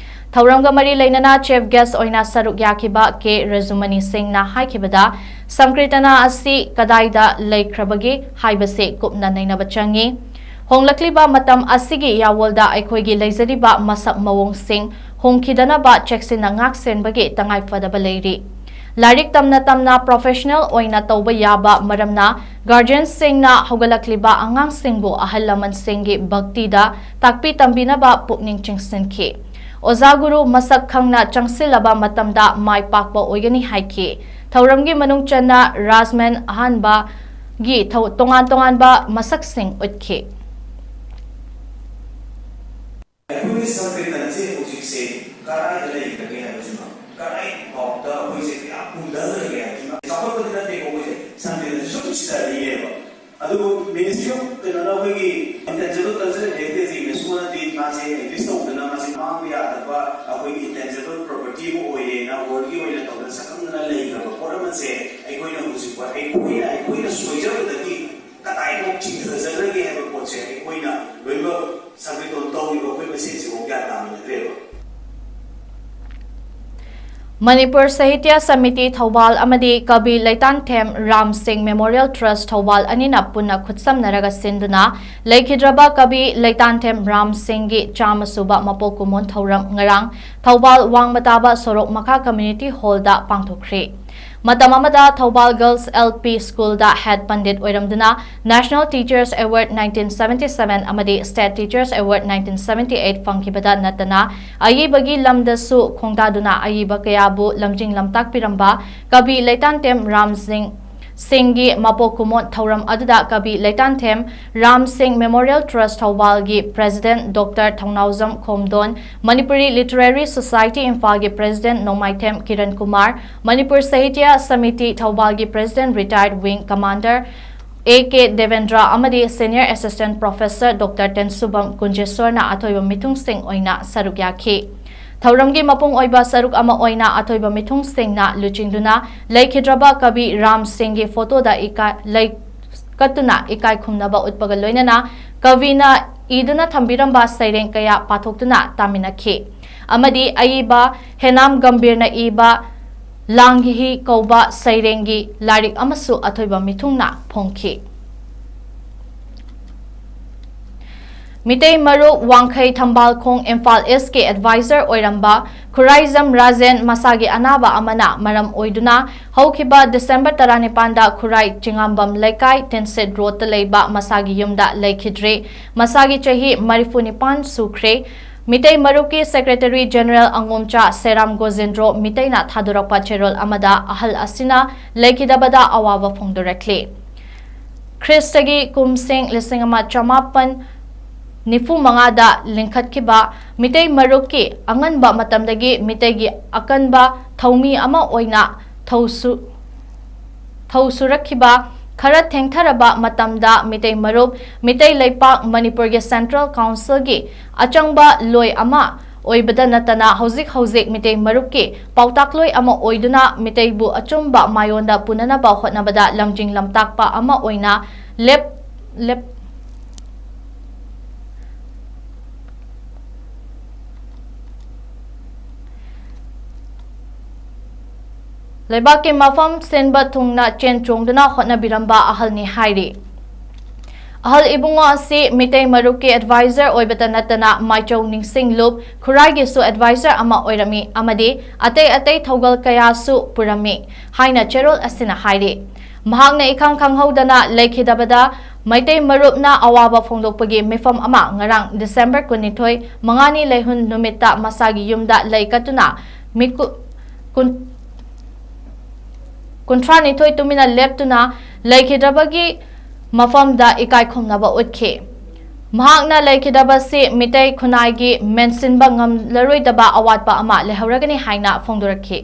ꯊꯧꯔꯝꯒ ꯃꯔꯤ ꯂꯩꯅꯅ Chief Guest ꯑꯣꯏꯅ ꯁꯔꯨꯛ ꯌꯥꯈꯤꯕ ꯀꯦ ꯔꯖꯨꯃꯅꯤ ꯁꯤꯡꯅ ꯍꯥꯏꯈꯤꯕꯗ, ꯁꯪꯀ꯭ꯔꯤꯇꯅꯥ ꯑꯁꯤ ꯀꯗꯥꯏꯗ ꯂꯩꯈ꯭ꯔꯕꯒꯦ ꯍꯥꯏꯕꯁꯤ ꯀꯨꯞꯅ ꯅꯩꯅꯕ ꯆꯪꯏ꯫ ꯍꯣꯡꯂꯛꯂꯤꯕ ꯃꯇꯝ ꯑꯁꯤꯒꯤ ꯌꯥꯋꯣꯜꯗ ꯑꯩꯈꯣꯏꯒꯤ ꯂꯩꯖꯔꯤꯕ ꯃꯁꯛ ꯃꯑꯣꯡꯁꯤꯡ ꯍꯣꯡꯈꯤꯗꯅꯕ ꯆꯦꯛꯁꯤꯟꯅ ꯉꯥꯛ ꯁꯦꯟꯕꯒꯤ ꯇꯉꯥꯏ ꯐꯗꯕ ꯂꯩꯔꯤ꯫ ꯂꯥꯏꯔꯤꯛ ꯇꯝꯅ ꯇꯝꯅ professional ꯑꯣꯏꯅ ꯇꯧꯕ ꯌꯥꯕ ꯃꯔꯝꯅ, guardian ꯁꯤꯡꯅ ꯍꯧꯒꯠꯂꯛꯂꯤꯕ ꯑꯉꯥꯡꯁꯤꯡꯕꯨ ꯑꯍꯜ ꯂꯃꯟꯁꯤꯡꯒꯤ ꯚꯛꯇꯤꯗ ꯇꯥꯛꯄꯤ ꯇꯝꯕꯤꯅꯕ ꯄꯨꯛꯅꯤꯡ ꯆꯤꯡꯁꯤꯟꯈꯤ꯫ ꯑꯣꯖꯥ ꯒꯨꯔꯨ ꯃꯁꯛ ꯈꯪꯅ ꯆꯪꯁꯤꯜꯂꯕ ꯃꯇꯝꯗ ꯃꯥꯏ ꯄꯥꯛꯄ ꯑꯣꯏꯒꯅꯤ ꯍꯥꯏꯈꯤ꯫ ꯊꯧꯔꯝꯒꯤ ꯃꯅꯨꯡ ꯆꯟꯅ ꯔꯥꯖꯃꯦꯟ ꯑꯍꯥꯟꯕꯒꯤ ꯊꯧ-, ꯇꯣꯉꯥꯟ ꯇꯣꯉꯥꯟꯕ ꯃꯁꯛꯁꯤꯡ ꯎꯠꯈꯤ꯫ ꯑꯩꯈꯣꯏꯒꯤ ꯁꯪꯀ꯭ꯔꯤꯇꯟꯁꯦ ꯍꯧꯖꯤꯛꯁꯦ ꯀꯗꯥꯏꯗ ꯂꯩꯈ꯭ꯔꯒꯦ ꯍꯥꯏꯕꯁꯤꯃ, ꯀꯗꯥꯏ ꯐꯥꯎꯗ ꯑꯩꯈꯣꯏꯁꯦ ꯀꯌꯥ ꯄꯨꯝꯊꯈ꯭ꯔꯒꯦ ꯍꯥꯏꯕꯁꯤꯃ꯫ ꯆꯥꯎꯈꯠꯄꯗꯤ ꯅꯠꯇꯦꯀꯣ ꯑꯩꯈꯣꯏꯁꯦ, ꯁꯪꯀ꯭ꯔꯤꯇꯟꯁꯦ ꯁꯨꯝ ꯁꯤꯊꯔꯛꯏꯅꯦꯕ꯫ ꯑꯗꯨꯕꯨ Ministry of ꯀꯩꯅꯣꯅ ꯑꯩꯈꯣꯏꯒꯤ Intangible Cultural Heritage ꯏꯪꯂꯤꯁ ꯃꯣꯟꯅꯗꯤ ꯃꯥꯁꯦ ꯑꯦꯛꯖꯤꯁ ꯇꯧꯗꯅ ꯃꯥꯁꯦ ꯃꯥꯡꯕ ꯌꯥꯗꯕ ꯑꯩꯈꯣꯏꯒꯤ intangible property ꯑꯃ ꯑꯣꯏꯔꯦꯅ ꯋꯥꯔꯜꯒꯤ ꯑꯣꯏꯅ ꯇꯧꯗꯅ ꯁꯛꯈꯪꯗꯅ ꯂꯩꯈ꯭ꯔꯕ ꯄꯣꯠ ꯑꯃꯁꯦ ꯑꯩꯈꯣꯏꯅ ꯍꯧꯖꯤꯛ ꯐꯥꯎ ꯑꯩꯈꯣꯏꯅ, ꯑꯩꯈꯣꯏꯅ ꯁꯣꯏꯖꯕꯗꯒꯤ ꯀꯗꯥꯏꯐꯥꯎ ꯆꯤꯡꯊꯖꯈ꯭ꯔꯒꯦ ꯍꯥꯏꯕ ꯄꯣꯠꯁꯦ ꯑꯩꯈꯣꯏꯅ ꯂꯣꯏꯅꯃꯛ ꯁꯪꯀ꯭ꯔꯤꯇꯟ ꯇꯧꯔꯤꯕ ꯑꯩꯈꯣꯏ ꯃꯁꯦꯟꯁꯤꯐꯥꯎ ꯒ꯭ꯌꯥꯟ ꯇꯥꯃꯤꯟꯅꯗ꯭ꯔꯦꯕ꯫ ꯃꯅꯤꯄꯨꯔ ꯁꯥꯍꯤꯇ꯭ꯌ ꯁꯃꯤꯇꯤ ꯊꯧꯕꯥꯜ ꯑꯃꯗꯤ ꯀꯕꯤ ꯂꯩꯇꯥꯟꯊꯦꯝ ꯔꯥꯝ ꯁꯤꯡ ꯃꯦꯃꯣꯔꯤꯌꯦꯜ ꯇ꯭ꯔꯁ ꯊꯧꯕꯥꯜ ꯑꯅꯤꯅ ꯄꯨꯟꯅ ꯈꯨꯠꯁꯝꯅꯔꯒ ꯁꯤꯟꯗꯨꯅ ꯂꯩꯈꯤꯗ꯭ꯔꯕ ꯀꯕꯤ ꯂꯩꯇꯥꯟꯊꯦꯝ ꯔꯥꯝ ꯁꯤꯡꯒꯤ ꯆꯥꯝꯃ ꯁꯨꯕ ꯃꯄꯣꯛ ꯀꯨꯝꯑꯣꯟ ꯊꯧꯔꯝ ꯉꯔꯥꯡ ꯊꯧꯕꯥꯜ ꯋꯥꯡꯃ ꯇꯥꯕ ꯁꯣꯔꯣꯛ ꯃꯈꯥ ꯀꯝꯃ꯭ꯌꯨꯅꯤꯇꯤ ꯍꯣꯜꯗ ꯄꯥꯡꯊꯣꯛꯈ꯭ꯔꯦ꯫ ꯃꯇꯝ ꯑꯃꯗ ꯊꯧꯕꯥꯜ ꯒꯔꯜꯁ ꯑꯦꯜ ꯄꯤ ꯁ꯭ꯀꯨꯜꯗ ꯍꯦꯗ ꯄꯟꯗꯤꯠ ꯑꯣꯏꯔꯝꯗꯨꯅ National Teachers Award nineteen seventy seven ꯑꯃꯗꯤ State Teachers Award nineteen seventy eight ꯐꯪꯈꯤꯕꯗ ꯅꯠꯇꯅ ꯑꯏꯕꯒꯤ ꯂꯝꯗꯁꯨ ꯈꯣꯡꯗꯥꯗꯨꯅ ꯑꯏꯕ ꯀꯌꯥꯕꯨ ꯂꯝꯖꯤꯡ ꯂꯝꯇꯥꯛꯄꯤꯔꯝꯕ ꯀꯕꯤ ꯂꯩꯇꯥꯟꯊꯦꯝ ꯔꯥꯝ ꯁꯤꯡ ꯁꯤꯡꯒꯤ ꯃꯄꯣꯛ ꯀꯨꯝꯑꯣꯟ ꯊꯧꯔꯝ ꯑꯗꯨꯗ ꯀꯕꯤ ꯂꯩꯇꯥꯟꯊꯦꯝ ꯔꯥꯝ ꯁꯤꯡ ꯃꯦꯃꯣꯔꯤꯌꯦꯜ ꯇ꯭ꯔꯁ ꯊꯧꯕꯥꯜꯒꯤ president doctor Thounaojam Khomdon, Manipuri literary society ꯏꯝꯐꯥꯜꯒꯤ ꯄ꯭ꯔꯦꯁꯤꯗꯦꯟꯠ ꯅꯣꯡꯃꯥꯏꯊꯦꯝ ꯀꯤꯔꯟ ꯀꯨꯃꯥꯔ, ꯃꯅꯤꯄꯨꯔ ꯁꯥꯍꯤꯇ꯭ꯌ ꯁꯃꯤꯇꯤ ꯊꯧꯕꯥꯜꯒꯤ president retired wing commander A K Devendra ꯑꯃꯗꯤ senior assistant professor doctor Tensubam ꯀꯨꯟꯖꯦꯁ꯭ꯋꯔꯅ ꯑꯊꯣꯏꯕ ꯃꯤꯊꯨꯡꯁꯤꯡ ꯑꯣꯏꯅ ꯁꯔꯨꯛ ꯌꯥꯈꯤ꯫ ꯊꯧꯔꯝꯒꯤ ꯃꯄꯨꯡ ꯑꯣꯏꯕ ꯁꯔꯨꯛ ꯑꯃ ꯑꯣꯏꯅ ꯑꯊꯣꯏꯕ ꯃꯤꯊꯨꯡꯁꯤꯡꯅ ꯂꯨꯆꯤꯡꯗꯨꯅ ꯂꯩꯈꯤꯗ꯭ꯔꯕ ꯀꯕꯤ ꯔꯥꯝ ꯁꯤꯡꯒꯤ ꯐꯣꯇꯣꯗ ꯏꯀꯥꯏ ꯂꯩ ꯀꯠꯇꯨꯅ ꯏꯀꯥꯏ ꯈꯨꯝꯅꯕ ꯎꯠꯄꯒ ꯂꯣꯏꯅꯅ ꯀꯕꯤꯅ ꯏꯗꯨꯅ ꯊꯝꯕꯤꯔꯝꯕ ꯁꯩꯔꯦꯡ ꯀꯌꯥ ꯄꯥꯊꯣꯛꯇꯨꯅ ꯇꯥꯃꯤꯟꯅꯈꯤ ꯑꯃꯗꯤ ꯑꯏꯕ ꯍꯦꯅꯥꯝ ꯒꯝꯚꯤꯔꯅ ꯏꯕ ꯂꯥꯡꯍꯤ ꯀꯧꯕ ꯁꯩꯔꯦꯡꯒꯤ ꯂꯥꯏꯔꯤꯛ ꯑꯃꯁꯨ ꯑꯊꯣꯏꯕ ꯃꯤꯊꯨꯡꯅ ꯐꯣꯡꯈꯤ꯫ ꯃꯤꯇꯩ ꯃꯔꯨꯞ ꯋꯥꯡꯈꯩ ꯊꯝꯕꯥꯜꯈꯣꯡ ꯏꯝꯐꯥꯜ ꯏꯁꯀꯤ ꯑꯦꯗꯚꯥꯏꯖꯔ ꯑꯣꯏꯔꯝꯕ ꯈꯨꯔꯥꯏꯖꯝ ꯔꯥꯖꯦꯟ ꯃꯁꯥꯒꯤ ꯑꯅꯥꯕ ꯑꯃꯅ ꯃꯔꯝ ꯑꯣꯏꯗꯨꯅ ꯍꯧꯈꯤꯕ ꯗꯤꯁꯦꯝꯕꯔ ꯇꯔꯥꯅꯤꯄꯥꯟꯗ ꯈꯨꯔꯥꯏ ꯆꯤꯉꯥꯝꯕꯝ ꯂꯩꯀꯥꯏ ꯇꯤꯟꯁꯤꯠ ꯔꯣꯗꯇ ꯂꯩꯕ ꯃꯁꯥꯒꯤ ꯌꯨꯝꯗ ꯂꯩꯈꯤꯗ꯭ꯔꯦ꯫ ꯃꯁꯥꯒꯤ ꯆꯍꯤ ꯃꯔꯤꯐꯨ ꯅꯤꯄꯥꯟ ꯁꯨꯈ꯭ꯔꯦ꯫ ꯃꯤꯇꯩ ꯃꯔꯨꯞꯀꯤ ꯁꯦꯀ꯭ꯔꯦꯇꯔꯤ ꯖꯦꯅꯔꯦꯜ ꯑꯉꯣꯝꯆꯥ ꯁꯦꯔꯥꯝ ꯒꯣꯖꯦꯟꯗ꯭ꯔꯣ ꯃꯤꯇꯩꯅ ꯊꯥꯗꯣꯔꯛꯄ ꯆꯦꯔꯣꯜ ꯑꯃꯗ ꯑꯍꯜ ꯑꯁꯤꯅ ꯂꯩꯈꯤꯗꯕꯗ ꯑꯋꯥꯕ ꯐꯣꯡꯗꯣꯔꯛꯂꯤ꯫ ꯈ꯭ꯔꯤꯁꯇꯒꯤ ꯀꯨꯝꯁꯤꯡ ꯂꯤꯁꯤꯡ ꯑꯃ ꯆꯃꯥꯄꯟ ꯅꯤꯐꯨ ꯃꯉꯥꯗ ꯂꯤꯡꯈꯠꯈꯤꯕ ꯃꯤꯇꯩ ꯃꯔꯨꯞꯀꯤ ꯑꯉꯟꯕ ꯃꯇꯝꯗꯒꯤ ꯃꯤꯇꯩꯒꯤ ꯑꯀꯟꯕ ꯊꯧꯃꯤ ꯑꯃ ꯑꯣꯏꯅ ꯊꯧꯁꯨ-, ꯊꯧꯁꯨꯔꯛꯈꯤꯕ ꯈꯔ ꯊꯦꯡꯊꯔꯕ ꯃꯇꯝꯗ ꯃꯤꯇꯩ ꯃꯔꯨꯞ, ꯃꯤꯇꯩ ꯂꯩꯄꯥꯛ ꯃꯅꯤꯄꯨꯔꯒꯤ ꯁꯦꯟꯇ꯭ꯔꯦꯜ ꯀꯥꯎꯟꯁꯤꯜꯒꯤ ꯑꯆꯪꯕ ꯂꯣꯏ ꯑꯃ ꯑꯣꯏꯕꯗ ꯅꯠꯇꯅ ꯍꯧꯖꯤꯛ ꯍꯧꯖꯤꯛ ꯃꯤꯇꯩ ꯃꯔꯨꯞꯀꯤ ꯄꯥꯎꯇꯥꯛꯂꯣꯏ ꯑꯃ ꯑꯣꯏꯗꯨꯅ ꯃꯤꯇꯩꯕꯨ ꯑꯆꯨꯝꯕ ꯃꯥꯏꯑꯣꯟꯗ ꯄꯨꯅꯅꯕ ꯍꯣꯠꯅꯕꯗ ꯂꯝꯖꯤꯡ ꯂꯝꯇꯥꯛꯄ ꯑꯃ ꯑꯣꯏꯅ ꯂꯦꯞ-, ꯂꯦꯞ-, ꯂꯩꯕꯥꯛꯀꯤ ꯃꯐꯝ ꯁꯤꯟꯕ ꯊꯨꯡꯅ ꯆꯦꯟ ꯆꯣꯡꯗꯨꯅ ꯍꯣꯠꯅꯕꯤꯔꯝꯕ ꯑꯍꯜꯅꯤ ꯍꯥꯏꯔꯤ꯫ ꯑꯍꯜ ꯏꯕꯨꯡꯉꯣ ꯑꯁꯤ ꯃꯤꯇꯩ ꯃꯔꯨꯞꯀꯤ ꯑꯦꯗꯚꯥꯏꯖꯔ ꯑꯣꯏꯕꯇ ꯅꯠꯇꯅ ꯃꯥꯏꯆꯧ ꯅꯤꯡꯁꯤꯡ ꯂꯨꯞ ꯈꯨꯔꯥꯏꯒꯤꯁꯨ ꯑꯦꯗꯚꯥꯏꯖꯔ ꯑꯃ ꯑꯣꯏꯔꯝꯃꯤ ꯑꯃꯗꯤ ꯑꯇꯩ ꯑꯇꯩ ꯊꯧꯒꯜ ꯀꯌꯥꯁꯨ ꯄꯨꯔꯝꯃꯤ ꯍꯥꯏꯅ ꯆꯦꯔꯣꯜ ꯑꯁꯤꯅ ꯍꯥꯏꯔꯤ꯫ ꯃꯍꯥꯛꯅ ꯏꯈꯪ ꯈꯪꯍꯧꯗꯅ ꯂꯩꯈꯤꯗꯕꯗ ꯃꯩꯇꯩ ꯃꯔꯨꯞꯅ ꯑꯋꯥꯕ ꯐꯣꯡꯗꯣꯛꯄꯒꯤ ꯃꯤꯐꯝ ꯑꯃ ꯉꯔꯥꯡ ꯗꯤꯁꯦꯝꯕꯔ ꯀꯨꯟꯅꯤꯊꯣꯏ, ꯃꯉꯥꯅꯤ ꯂꯩꯍꯨꯟ ꯅꯨꯃꯤꯠꯇ ꯃꯁꯥꯒꯤ ꯌꯨꯝꯗ ꯂꯩ ꯀꯠꯇꯨꯅ ꯃꯤꯀꯨ-, ꯀꯨꯟ-, ꯀꯨꯟꯊ꯭ꯔꯥꯅꯤꯊꯣꯏ ꯇꯨꯃꯤꯟꯅ ꯂꯦꯞꯇꯨꯅ ꯂꯩꯈꯤꯗꯕꯒꯤ ꯃꯐꯝꯗ ꯏꯀꯥꯏ ꯈꯨꯝꯅꯕ ꯎꯠꯈꯤ꯫ ꯃꯍꯥꯛꯅ ꯂꯩꯈꯤꯗꯕꯁꯤ ꯃꯤꯇꯩ ꯈꯨꯟꯅꯥꯏꯒꯤ ꯃꯦꯟꯁꯤꯟꯕ ꯉꯝꯂꯔꯣꯏꯗꯕ ꯑꯋꯥꯠꯄ ꯑꯃ ꯂꯩꯍꯧꯔꯒꯅꯤ ꯍꯥꯏꯅ ꯐꯣꯡꯗꯣꯔꯛꯈꯤ꯫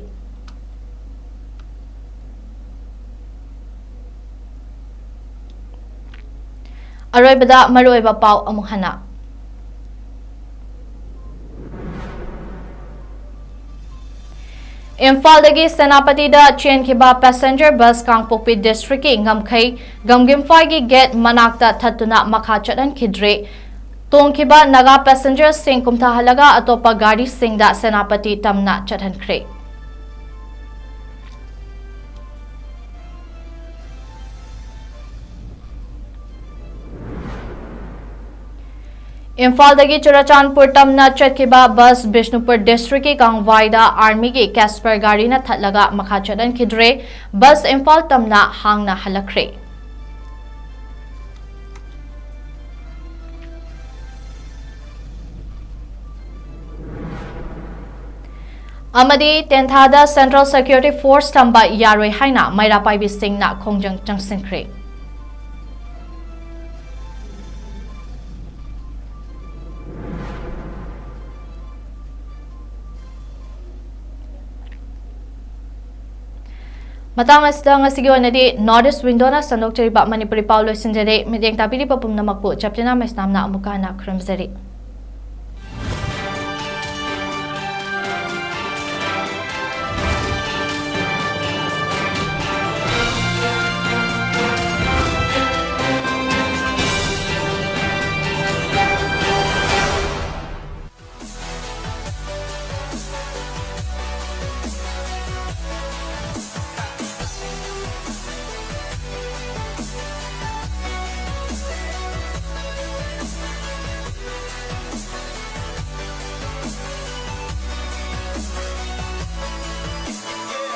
ꯑꯔꯣꯏꯕꯗ ꯃꯔꯨꯑꯣꯏꯕ ꯄꯥꯎ ꯑꯃꯨꯛ ꯍꯟꯅ꯫ ꯏꯝꯐꯥꯜꯗꯒꯤ ꯁꯦꯅꯥꯄꯇꯤꯗ ꯆꯦꯟꯈꯤꯕ ꯄꯦꯁꯦꯟꯖꯔ ꯕꯁ ꯀꯥꯡꯄꯣꯛꯄꯤ ꯗꯤꯁꯇ꯭ꯔꯤꯛꯀꯤ ꯉꯝꯈꯩ ꯒꯝꯒꯤꯝꯐꯥꯏꯒꯤ ꯒꯦꯠ ꯃꯅꯥꯛꯇ ꯊꯠꯇꯨꯅ ꯃꯈꯥ ꯆꯠꯍꯟꯈꯤꯗ꯭ꯔꯦ꯫ ꯇꯣꯡꯈꯤꯕ ꯅꯥꯒꯥ ꯄꯦꯁꯦꯟꯖꯔꯁꯤꯡ ꯀꯨꯝꯊꯍꯜꯂꯒ ꯑꯇꯣꯞꯄ ꯒꯥꯔꯤꯁꯤꯡꯗ ꯁꯦꯅꯥꯄꯇꯤ ꯇꯝꯅ ꯆꯠꯍꯟꯈ꯭ꯔꯦ꯫ ꯏꯝꯐꯥꯜꯗꯒꯤ ꯆꯨꯔꯆꯥꯟꯄꯨꯔ ꯇꯝꯅ ꯆꯠꯈꯤꯕ ꯕꯁ ꯕꯤꯁꯅꯨꯄꯨꯔ ꯗꯤꯁꯇ꯭ꯔꯤꯛꯀꯤ ꯀꯥꯡꯋꯥꯏꯗ ꯑꯥꯔꯃꯤꯒꯤ ꯀꯦꯁꯄꯔ ꯒꯥꯔꯤꯅ ꯊꯠꯂꯒ ꯃꯈꯥ ꯆꯠꯍꯟꯈꯤꯗ꯭ꯔꯦ꯫ ꯕꯁ ꯏꯝꯐꯥꯜ ꯇꯝꯅ ꯍꯥꯡꯅ ꯍꯜꯂꯛꯈ꯭ꯔꯦ꯫ ꯑꯃꯗꯤ ꯇꯦꯟꯊꯥꯗ ꯁꯦꯟꯇ꯭ꯔꯦꯜ ꯁꯦꯀ꯭ꯌꯨꯔꯤꯇꯤ ꯐꯣꯔꯁ ꯊꯝꯕ ꯌꯥꯔꯣꯏ ꯍꯥꯏꯅ ꯃꯩꯔꯥ ꯄꯥꯏꯕꯤꯁꯤꯡꯅ ꯈꯣꯡꯖꯪ ꯆꯪꯁꯤꯟꯈ꯭ꯔꯦ꯫ ꯃꯇꯥꯡ ꯑꯁꯤꯗ ꯉꯁꯤꯒꯤ ꯑꯣꯏꯅꯗꯤ North East Window ꯅ ꯁꯟꯗꯣꯛꯆꯔꯤꯕ ꯃꯅꯤꯄꯨꯔꯤ ꯄꯥꯎ ꯂꯣꯏꯁꯤꯟꯖꯔꯦ꯫ ꯃꯤꯠꯌꯦꯡ ꯇꯥꯕꯤꯔꯤꯕ ꯄꯨꯝꯅꯃꯛꯄꯨ ꯆꯞꯇꯤꯅꯥ ꯃꯩꯁꯅꯥꯝꯅ ꯑꯃꯨꯛꯀ ꯍꯟꯅ ꯈꯨꯔꯨꯝꯖꯔꯤ꯫